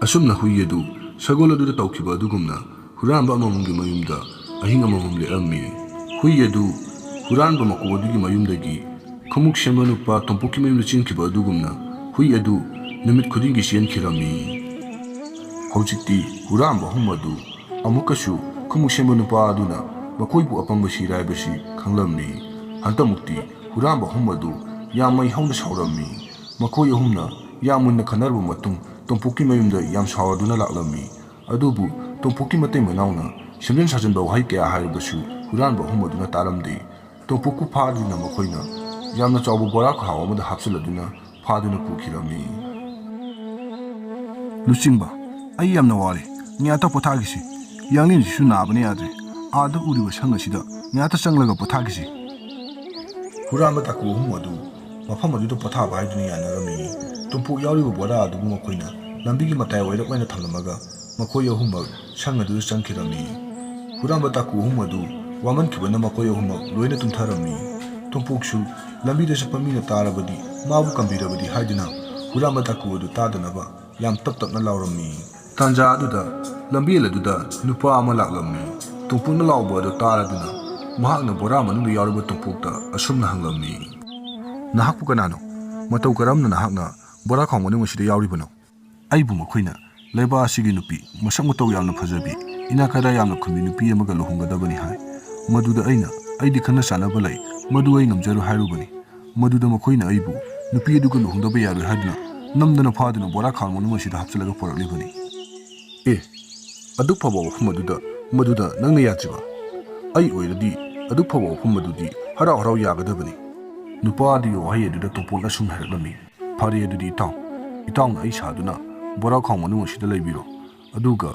ꯑꯁꯨꯝꯅ ꯍꯨꯏ ꯑꯗꯨ ꯁꯒꯣꯜ ꯑꯗꯨꯗ ꯇꯧꯈꯤꯕ ꯑꯗꯨꯒꯨꯝꯅ ꯍꯨꯔꯥꯟꯕ ꯑꯃꯃꯝꯒꯤ ꯃꯌꯨꯝꯗ ꯑꯍꯤꯡ ꯑꯃꯃꯝ ꯂꯦꯛꯂꯝꯃꯤ꯫ ꯍꯨꯏ ꯑꯗꯨ ꯍꯨꯔꯥꯟꯕ ꯃꯀꯣꯛ ꯑꯗꯨꯒꯤ ꯃꯌꯨꯝꯗꯒꯤ ꯈꯨꯃꯨꯛ ꯁꯦꯝꯕ ꯅꯨꯄꯥ ꯇꯣꯝꯄꯣꯛꯀꯤ ꯃꯌꯨꯝꯗ ꯆꯦꯟꯈꯤꯕ ꯑꯗꯨꯒꯨꯝꯅ ꯍꯨꯏ ꯑꯗꯨ ꯅꯨꯃꯤꯠ ꯈꯨꯗꯤꯡꯒꯤ ꯆꯦꯟꯈꯤꯔꯝꯃꯤ꯫ ꯍꯧꯖꯤꯛꯇꯤ ꯍꯨꯔꯥꯟꯕ ꯑꯍꯨꯝ ꯑꯗꯨ ꯑꯃꯨꯛꯀꯁꯨ ꯈꯨꯃꯨꯛ ꯁꯦꯝꯕ ꯅꯨꯄꯥ ꯑꯗꯨꯅ ꯃꯈꯣꯏꯕꯨ ꯑꯄꯪꯕ ꯁꯤꯔꯥꯏꯕꯁꯤ ꯈꯪꯂꯝꯃꯤ꯫ ꯍꯟꯗꯛꯃꯨꯛꯇꯤ ꯍꯨꯔꯥꯟꯕ ꯑꯍꯨꯝ ꯑꯗꯨ ꯌꯥꯝ ꯃꯩ ꯍꯧꯅ ꯁꯥꯎꯔꯝꯃꯤ꯫ ꯃꯈꯣꯏ ꯑꯍꯨꯝꯅ ꯌꯥꯝ ꯃꯨꯟꯅ ꯈꯟꯅꯔꯕ ꯃꯇꯨꯡ ꯇꯣꯝꯄꯣꯛꯀꯤ ꯃꯌꯨꯝꯗ ꯌꯥꯝ ꯁꯥꯎꯔꯗꯨꯅ ꯂꯥꯛꯂꯝꯃꯤ꯫ ꯑꯗꯨꯕꯨ ꯇꯣꯝꯄꯣꯛꯀꯤ ꯃꯇꯩ ꯃꯅꯥꯎꯅ ꯁꯦꯝꯖꯤꯟ ꯁꯥꯖꯤꯟꯕ ꯋꯥꯍꯩ ꯀꯌꯥ ꯍꯥꯏꯔꯕꯁꯨ ꯍꯨꯔꯥꯟꯕ ꯑꯍꯨꯝ ꯑꯗꯨꯅ ꯇꯥꯔꯝꯗꯦ꯫ ꯇꯣꯝꯄꯣꯛꯄꯨ ꯐꯥꯗꯨꯅ ꯃꯈꯣꯏꯅ ꯌꯥꯝꯅ ꯆꯥꯎꯕ ꯕꯣꯔꯥ ꯈꯥꯎ ꯑꯃꯗ ꯍꯥꯞꯆꯤꯜꯂꯗꯨꯅ ꯐꯥꯗꯨꯅ ꯄꯨꯈꯤꯔꯝꯃꯤ꯫ ꯂꯨꯆꯤꯡꯕ, ꯑꯩ ꯌꯥꯝꯅ ꯋꯥꯔꯦ꯫ ꯉꯥꯛꯇ ꯄꯣꯊꯥꯈꯤꯁꯤ꯫ ꯌꯥꯡꯂꯦꯟꯁꯤꯁꯨ ꯅꯥꯕꯅ ꯌꯥꯗ꯭ꯔꯦ꯫ ꯑꯥꯗ ꯎꯔꯤꯕ ꯁꯪ ꯑꯁꯤꯗ ꯉꯥꯛꯇ ꯆꯪꯂꯒ ꯄꯣꯊꯥꯈꯤꯁꯤ꯫ ꯍꯨꯔꯥꯟꯕ ꯇꯥꯀꯨ ꯑꯍꯨꯝ ꯑꯗꯨ ꯃꯐꯝ ꯑꯗꯨꯗ ꯄꯣꯊꯥꯕ ꯍꯥꯏꯗꯨꯅ ꯌꯥꯅꯔꯝꯃꯤ꯫ ꯇꯣꯝꯄꯣꯛ ꯌꯥꯎꯔꯤꯕ ꯕꯣꯔꯥ ꯑꯗꯨꯕꯨ ꯃꯈꯣꯏꯅ ꯂꯝꯕꯤꯒꯤ ꯃꯇꯥꯏ ꯑꯣꯏꯔꯞ ꯑꯣꯏꯅ ꯊꯝꯂꯝꯃꯒ ꯃꯈꯣꯏ ꯑꯍꯨꯝꯃꯛ ꯁꯪ ꯑꯗꯨꯗ ꯆꯪꯈꯤꯔꯝꯃꯤ꯫ ꯍꯨꯔꯥꯟꯕ ꯇꯥꯀꯨ ꯑꯍꯨꯝ ꯑꯗꯨ ꯋꯥꯃꯟꯈꯤꯕꯅ ꯃꯈꯣꯏ ꯑꯍꯨꯝꯃꯛ ꯂꯣꯏꯅ ꯇꯨꯝꯊꯔꯝꯃꯤ꯫ ꯇꯣꯝꯄꯣꯛꯁꯨ ꯂꯝꯕꯤꯗ ꯆꯠꯄ ꯃꯤꯅ ꯇꯥꯔꯕꯗꯤ ꯃꯥꯕꯨ ꯀꯟꯕꯤꯔꯕꯗꯤ ꯍꯥꯏꯗꯨꯅ ꯍꯨꯔꯥꯟꯕ ꯇꯥꯀꯨ ꯑꯗꯨ ꯇꯥꯗꯅꯕ ꯌꯥꯝ ꯇꯞ ꯇꯞꯅ ꯂꯥꯎꯔꯝꯃꯤ꯫ ꯇꯥꯟꯖꯥ ꯑꯗꯨꯗ ꯂꯝꯕꯦꯜ ꯑꯗꯨꯗ ꯅꯨꯄꯥ ꯑꯃ ꯂꯥꯛꯂꯝꯃꯤ꯫ ꯇꯣꯝꯄꯣꯛꯅ ꯂꯥꯎꯕ ꯑꯗꯨ ꯇꯥꯔꯗꯨꯅ ꯃꯍꯥꯛꯅ ꯕꯣꯔꯥ ꯃꯅꯨꯡꯗ ꯌꯥꯎꯔꯤꯕ ꯇꯣꯝꯄꯣꯛꯇ ꯑꯁꯨꯝꯅ ꯍꯪꯂꯝꯃꯤ, "ꯅꯍꯥꯛꯄꯨ ꯀꯅꯥꯅꯣ? ꯃꯇꯧ ꯀꯔꯝꯅ ꯅꯍꯥꯛꯅ ꯕꯣꯔꯥ ꯈꯥꯎ ꯃꯅꯨꯡ ꯑꯁꯤꯗ ꯌꯥꯎꯔꯤꯕꯅꯣ?" "ꯑꯩꯕꯨ ꯃꯈꯣꯏꯅ ꯂꯩꯕꯥꯛ ꯑꯁꯤꯒꯤ ꯅꯨꯄꯤ, ꯃꯁꯛ ꯃꯇꯧ ꯌꯥꯝꯅ ꯐꯖꯕꯤ, ꯏꯅꯥꯛ ꯀꯩꯔꯥꯛ ꯌꯥꯝꯅ ꯈꯨꯟꯕꯤ ꯅꯨꯄꯤ ꯑꯃꯒ ꯂꯨꯍꯣꯡꯒꯗꯕꯅꯤ ꯍꯥꯏ꯫ ꯃꯗꯨꯗ ꯑꯩꯅ ꯑꯩꯗꯤ ꯈꯪꯅ ꯆꯥꯟꯅꯕ ꯂꯩ, ꯃꯗꯨ ꯑꯩ ꯉꯝꯖꯔꯣꯏ ꯍꯥꯏꯔꯨꯕꯅꯤ꯫ ꯃꯗꯨꯗ ꯃꯈꯣꯏꯅ ꯑꯩꯕꯨ ꯅꯨꯄꯤ ꯑꯗꯨꯒ ꯂꯨꯍꯣꯡꯗꯕ ꯌꯥꯔꯣꯏ ꯍꯥꯏꯗꯨꯅ ꯅꯝꯗꯅ ꯐꯥꯗꯨꯅ ꯕꯣꯔꯥ ꯈꯥꯎ ꯃꯅꯨꯡ ꯑꯁꯤꯗ ꯍꯥꯞꯆꯤꯜꯂꯒ ꯄꯨꯔꯛꯂꯤꯕꯅꯤ꯫" "ꯑꯦ, ꯑꯗꯨꯛ ꯐꯕ ꯋꯥꯐꯝ ꯑꯗꯨꯗ ꯃꯗꯨꯗ ꯅꯪꯅ ꯌꯥꯗ꯭ꯔꯤꯕ? ꯑꯩ ꯑꯣꯏꯔꯗꯤ ꯑꯗꯨꯛ ꯐꯕ ꯋꯥꯐꯝ ꯑꯗꯨꯗꯤ ꯍꯔꯥꯎ ꯍꯔꯥꯎ ꯌꯥꯒꯗꯕꯅꯤ꯫" ꯅꯨꯄꯥ ꯑꯗꯨꯒꯤ ꯋꯥꯍꯩ ꯑꯗꯨꯗ ꯇꯣꯝꯄꯣꯛꯅ ꯑꯁꯨꯝꯅ ꯍꯥꯏꯔꯛꯂꯝꯃꯤ, "ꯐꯔꯦ ꯑꯗꯨꯗꯤ ꯏꯇꯥꯎ, ꯏꯇꯥꯎꯅ ꯑꯩ ꯁꯥꯗꯨꯅ ꯕꯣꯔꯥ ꯈꯥꯎ ꯃꯅꯨꯡ ꯑꯁꯤꯗ ꯂꯩꯕꯤꯔꯣ꯫ ꯑꯗꯨꯒ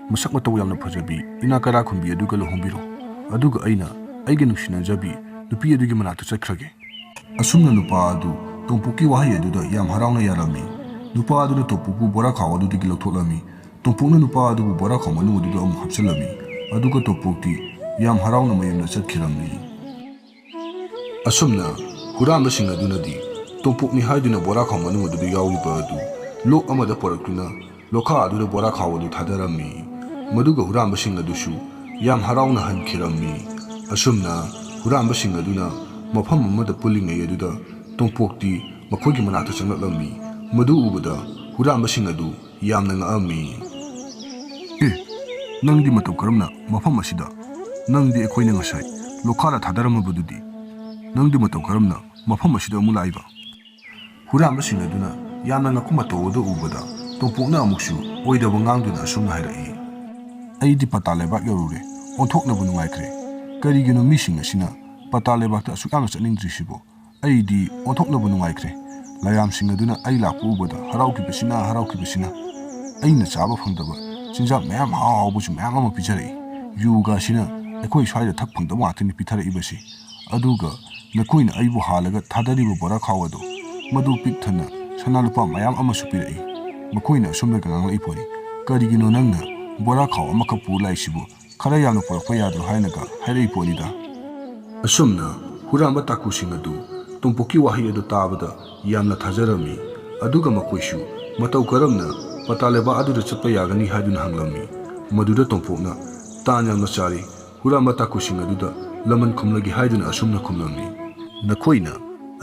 ꯃꯁꯛ ꯃꯇꯧ ꯌꯥꯝꯅ ꯐꯖꯕꯤ ꯏꯅꯥꯛ ꯀꯩꯔꯥꯛ ꯈꯨꯟꯕꯤ ꯑꯗꯨꯒ ꯂꯨꯍꯣꯡꯕꯤꯔꯣ꯫ ꯑꯗꯨꯒ ꯑꯩꯅ ꯑꯩꯒꯤ ꯅꯨꯡꯁꯤꯅꯖꯕꯤ ꯅꯨꯄꯤ ꯑꯗꯨꯒꯤ ꯃꯅꯥꯛꯇ ꯆꯠꯈ꯭ꯔꯒꯦ꯫" ꯑꯁꯨꯝꯅ ꯅꯨꯄꯥ ꯑꯗꯨ ꯇꯣꯝꯄꯣꯛꯀꯤ ꯋꯥꯍꯩ ꯑꯗꯨꯗ ꯌꯥꯝ ꯍꯔꯥꯎꯅ ꯌꯥꯔꯝꯃꯤ꯫ ꯅꯨꯄꯥ ꯑꯗꯨꯅ ꯇꯣꯝꯄꯣꯛꯄꯨ ꯕꯣꯔꯥ ꯈꯥꯎ ꯑꯗꯨꯗꯒꯤ ꯂꯧꯊꯣꯛꯂꯝꯃꯤ꯫ ꯇꯣꯝꯄꯣꯛꯅ ꯅꯨꯄꯥ ꯑꯗꯨꯕꯨ ꯕꯣꯔꯥ ꯈꯥꯎ ꯃꯅꯨꯡ ꯑꯗꯨꯗ ꯑꯃꯨꯛ ꯍꯥꯞꯆꯤꯜꯂꯝꯃꯤ꯫ ꯑꯗꯨꯒ ꯇꯣꯝꯄꯣꯛꯇꯤ ꯌꯥꯝ ꯍꯔꯥꯎꯅ ꯃꯌꯨꯝꯗ ꯆꯠꯈꯤꯔꯝꯃꯤ꯫ ꯑꯁꯨꯝꯅ ꯍꯨꯔꯥꯟꯕꯁꯤꯡ ꯑꯗꯨꯅꯗꯤ ꯇꯣꯝꯄꯣꯛꯅꯤ ꯍꯥꯏꯗꯨꯅ ꯕꯣꯔꯥ ꯈꯥꯎ ꯃꯅꯨꯡ ꯑꯗꯨꯗ ꯌꯥꯎꯔꯤꯕ ꯑꯗꯨ ꯂꯣꯛ ꯑꯃꯗ ꯄꯨꯔꯛꯇꯨꯅ ꯂꯣꯈꯥ ꯑꯗꯨꯗ ꯕꯣꯔꯥ ꯈꯥꯎ ꯑꯗꯨ ꯊꯥꯗꯔꯝꯃꯤ꯫ ꯃꯗꯨꯒ ꯍꯨꯔꯥꯟꯕꯁꯤꯡ ꯑꯗꯨꯁꯨ ꯌꯥꯝ ꯍꯔꯥꯎꯅ ꯍꯟꯈꯤꯔꯝꯃꯤ꯫ ꯑꯁꯨꯝꯅ ꯍꯨꯔꯥꯟꯕꯁꯤꯡ ꯑꯗꯨꯅ ꯃꯐꯝ ꯑꯃꯗ ꯄꯨꯜꯂꯤꯉꯩ ꯑꯗꯨꯗ ꯇꯣꯝꯄꯣꯛꯇꯤ ꯃꯈꯣꯏꯒꯤ ꯃꯅꯥꯛꯇ ꯆꯪꯂꯛꯂꯝꯃꯤ꯫ ꯃꯗꯨ ꯎꯕꯗ ꯍꯨꯔꯥꯟꯕꯁꯤꯡ ꯑꯗꯨ ꯌꯥꯝꯅ ꯉꯛꯑꯝꯃꯤ꯫ "ꯑꯦ, ꯅꯪꯗꯤ ꯃꯇꯧ ꯀꯔꯝꯅ ꯃꯐꯝ ꯑꯁꯤꯗ? ꯅꯪꯗꯤ ꯑꯩꯈꯣꯏꯅ ꯉꯁꯥꯏ ꯂꯣꯈꯥꯗ ꯊꯥꯗꯔꯝꯃꯕꯗꯨꯗꯤ? ꯅꯪꯗꯤ ꯃꯇꯧ ꯀꯔꯝꯅ ꯃꯐꯝ ꯑꯁꯤꯗ ꯑꯃꯨꯛ ꯂꯥꯛꯏꯕ?" ꯍꯨꯔꯥꯟꯕꯁꯤꯡ ꯑꯗꯨꯅ ꯌꯥꯝꯅ ꯉꯛꯄ ꯃꯇꯧ ꯑꯗꯨ ꯎꯕꯗ ꯇꯣꯝꯄꯣꯛꯅ ꯑꯃꯨꯛꯁꯨ ꯑꯣꯏꯗꯕ ꯉꯥꯡꯗꯨꯅ ꯑꯁꯨꯝꯅ ꯍꯥꯏꯔꯛꯏ, "ꯑꯩꯗꯤ ꯄꯇꯥ ꯂꯩꯕꯥꯛ ꯌꯧꯔꯨꯔꯦ, ꯑꯣꯟꯊꯣꯛꯅꯕ ꯅꯨꯡꯉꯥꯏꯈ꯭ꯔꯦ꯫ ꯀꯔꯤꯒꯤꯅꯣ ꯃꯤꯁꯤꯡ ꯑꯁꯤꯅ ꯄꯇꯥ ꯂꯩꯕꯥꯛꯇ ꯑꯁꯨꯛ ꯌꯥꯝꯅ ꯆꯠꯅꯤꯡꯗ꯭ꯔꯤꯁꯤꯕꯣ? ꯑꯩꯗꯤ ꯑꯣꯟꯊꯣꯛꯅꯕ ꯅꯨꯡꯉꯥꯏꯈ꯭ꯔꯦ꯫ ꯂꯥꯏꯌꯥꯝꯁꯤꯡ ꯑꯗꯨꯅ ꯑꯩ ꯂꯥꯛꯄ ꯎꯕꯗ ꯍꯔꯥꯎꯈꯤꯕꯁꯤꯅ, ꯍꯔꯥꯎꯈꯤꯕꯁꯤꯅ꯫ ꯑꯩꯅ ꯆꯥꯕ ꯐꯪꯗꯕ ꯆꯤꯟꯖꯥꯛ ꯃꯌꯥꯝ ꯍꯥꯎ ꯍꯥꯎꯕꯁꯨ ꯃꯌꯥꯝ ꯑꯃ ꯄꯤꯖꯔꯛꯏ꯫ ꯌꯨꯒꯁꯤꯅ ꯑꯩꯈꯣꯏ ꯁ꯭ꯋꯥꯏꯗ ꯊꯛ ꯐꯪꯗꯕ ꯉꯥꯛꯇꯅꯤ ꯄꯤꯊꯔꯛꯏꯕꯁꯤ꯫ ꯑꯗꯨꯒ ꯅꯈꯣꯏꯅ ꯑꯩꯕꯨ ꯍꯥꯜꯂꯒ ꯊꯥꯗꯔꯤꯕ ꯕꯣꯔꯥ ꯈꯥꯎ ꯑꯗꯨ, ꯃꯗꯨ ꯄꯤꯛ ꯊꯟꯅ ꯁꯅꯥ ꯂꯨꯄꯥ ꯃꯌꯥꯝ ꯑꯃꯁꯨ ꯄꯤꯔꯛꯏ꯫ ꯃꯈꯣꯏꯅ ꯑꯁꯨꯝꯅꯒ ꯉꯥꯡꯂꯛꯏ ꯄꯣꯠꯅꯤ, 'ꯀꯔꯤꯒꯤꯅꯣ ꯅꯪꯅ ꯕꯣꯔꯥ ꯈꯥꯎ ꯑꯃꯈꯛ ꯄꯨꯔ ꯂꯥꯛꯏꯁꯤꯕꯨ? ꯈꯔ ꯌꯥꯝꯅ ꯄꯨꯔꯛꯄ ꯌꯥꯗ꯭ꯔꯣ?' ꯍꯥꯏꯅꯒ ꯍꯥꯏꯔꯛꯏ ꯄꯣꯠꯅꯤꯗ꯫ ꯑꯁꯨꯝꯅ ꯍꯨꯔꯥꯟꯕ ꯇꯥꯀꯨꯁꯤꯡ ꯑꯗꯨ ꯇꯣꯝꯄꯣꯛꯀꯤ ꯋꯥꯍꯩ ꯑꯗꯨ ꯇꯥꯕꯗ ꯌꯥꯝꯅ ꯊꯥꯖꯔꯝꯃꯤ꯫ ꯑꯗꯨꯒ ꯃꯈꯣꯏꯁꯨ ꯃꯇꯧ ꯀꯔꯝꯅ ꯄꯇꯥ ꯂꯩꯕꯥꯛ ꯑꯗꯨꯗ ꯆꯠꯄ ꯌꯥꯒꯅꯤ ꯍꯥꯏꯗꯨꯅ ꯍꯪꯂꯝꯃꯤ꯫ ꯃꯗꯨꯗ ꯇꯣꯝꯄꯣꯛꯅ, "ꯇꯥꯟ ꯌꯥꯝꯅ ꯆꯥꯔꯦ, ꯍꯨꯔꯥꯟꯕ ꯇꯥꯀꯨꯁꯤꯡ ꯑꯗꯨꯗ ꯂꯃꯟ ꯈꯨꯝꯂꯒꯦ" ꯍꯥꯏꯗꯨꯅ ꯑꯁꯨꯝꯅ ꯈꯨꯝꯂꯝꯃꯤ, "ꯅꯈꯣꯏꯅ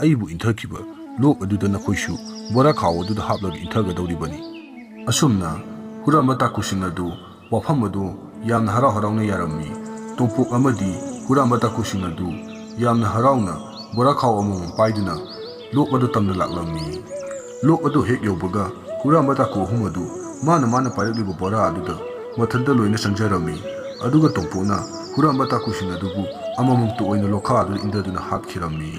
ꯑꯩꯕꯨ ꯏꯟꯊꯈꯤꯕ ꯂꯣꯛ ꯑꯗꯨꯗ ꯅꯈꯣꯏꯁꯨ ꯕꯣꯔꯥ ꯈꯥꯎ ꯑꯗꯨꯗ ꯍꯥꯞꯂꯒ ꯏꯟꯊꯒꯗꯧꯔꯤꯕꯅꯤ"꯫ ꯑꯁꯨꯝꯅ ꯍꯨꯔꯥꯟꯕ ꯇꯥꯀꯨꯁꯤꯡ ꯑꯗꯨ ꯋꯥꯐꯝ ꯑꯗꯨ ꯌꯥꯝꯅ ꯍꯔꯥꯎ ꯍꯔꯥꯎꯅ ꯌꯥꯔꯝꯃꯤ꯫ ꯇꯣꯝꯄꯣꯛ ꯑꯃꯗꯤ ꯍꯨꯔꯥꯟꯕ ꯇꯥꯀꯨꯁꯤꯡ ꯑꯗꯨ ꯌꯥꯝꯅ ꯍꯔꯥꯎꯅ ꯕꯣꯔꯥ ꯈꯥꯎ ꯑꯃꯃꯝ ꯄꯥꯏꯗꯨꯅ ꯂꯣꯛ ꯑꯗꯨ ꯇꯝꯅ ꯂꯥꯛꯂꯝꯃꯤ꯫ ꯂꯣꯛ ꯑꯗꯨ ꯍꯦꯛ ꯌꯧꯕꯒ ꯍꯨꯔꯥꯟꯕ ꯇꯥꯀꯨ ꯑꯍꯨꯝ ꯑꯗꯨ ꯃꯥꯅ ꯃꯥꯅ ꯄꯥꯏꯔꯛꯂꯤꯕ ꯕꯣꯔꯥ ꯑꯗꯨꯗ ꯃꯊꯟꯇ ꯂꯣꯏꯅ ꯆꯪꯖꯔꯝꯃꯤ꯫ ꯑꯗꯨꯒ ꯇꯣꯝꯄꯣꯛꯅ ꯍꯨꯔꯥꯟꯕ ꯇꯥꯀꯨꯁꯤꯡ ꯑꯗꯨꯕꯨ ꯑꯃꯃꯝꯇ ꯑꯣꯏꯅ ꯂꯣꯈꯥ ꯑꯗꯨꯗ ꯏꯟꯊꯗꯨꯅ ꯍꯥꯠꯈꯤꯔꯝꯃꯤ꯫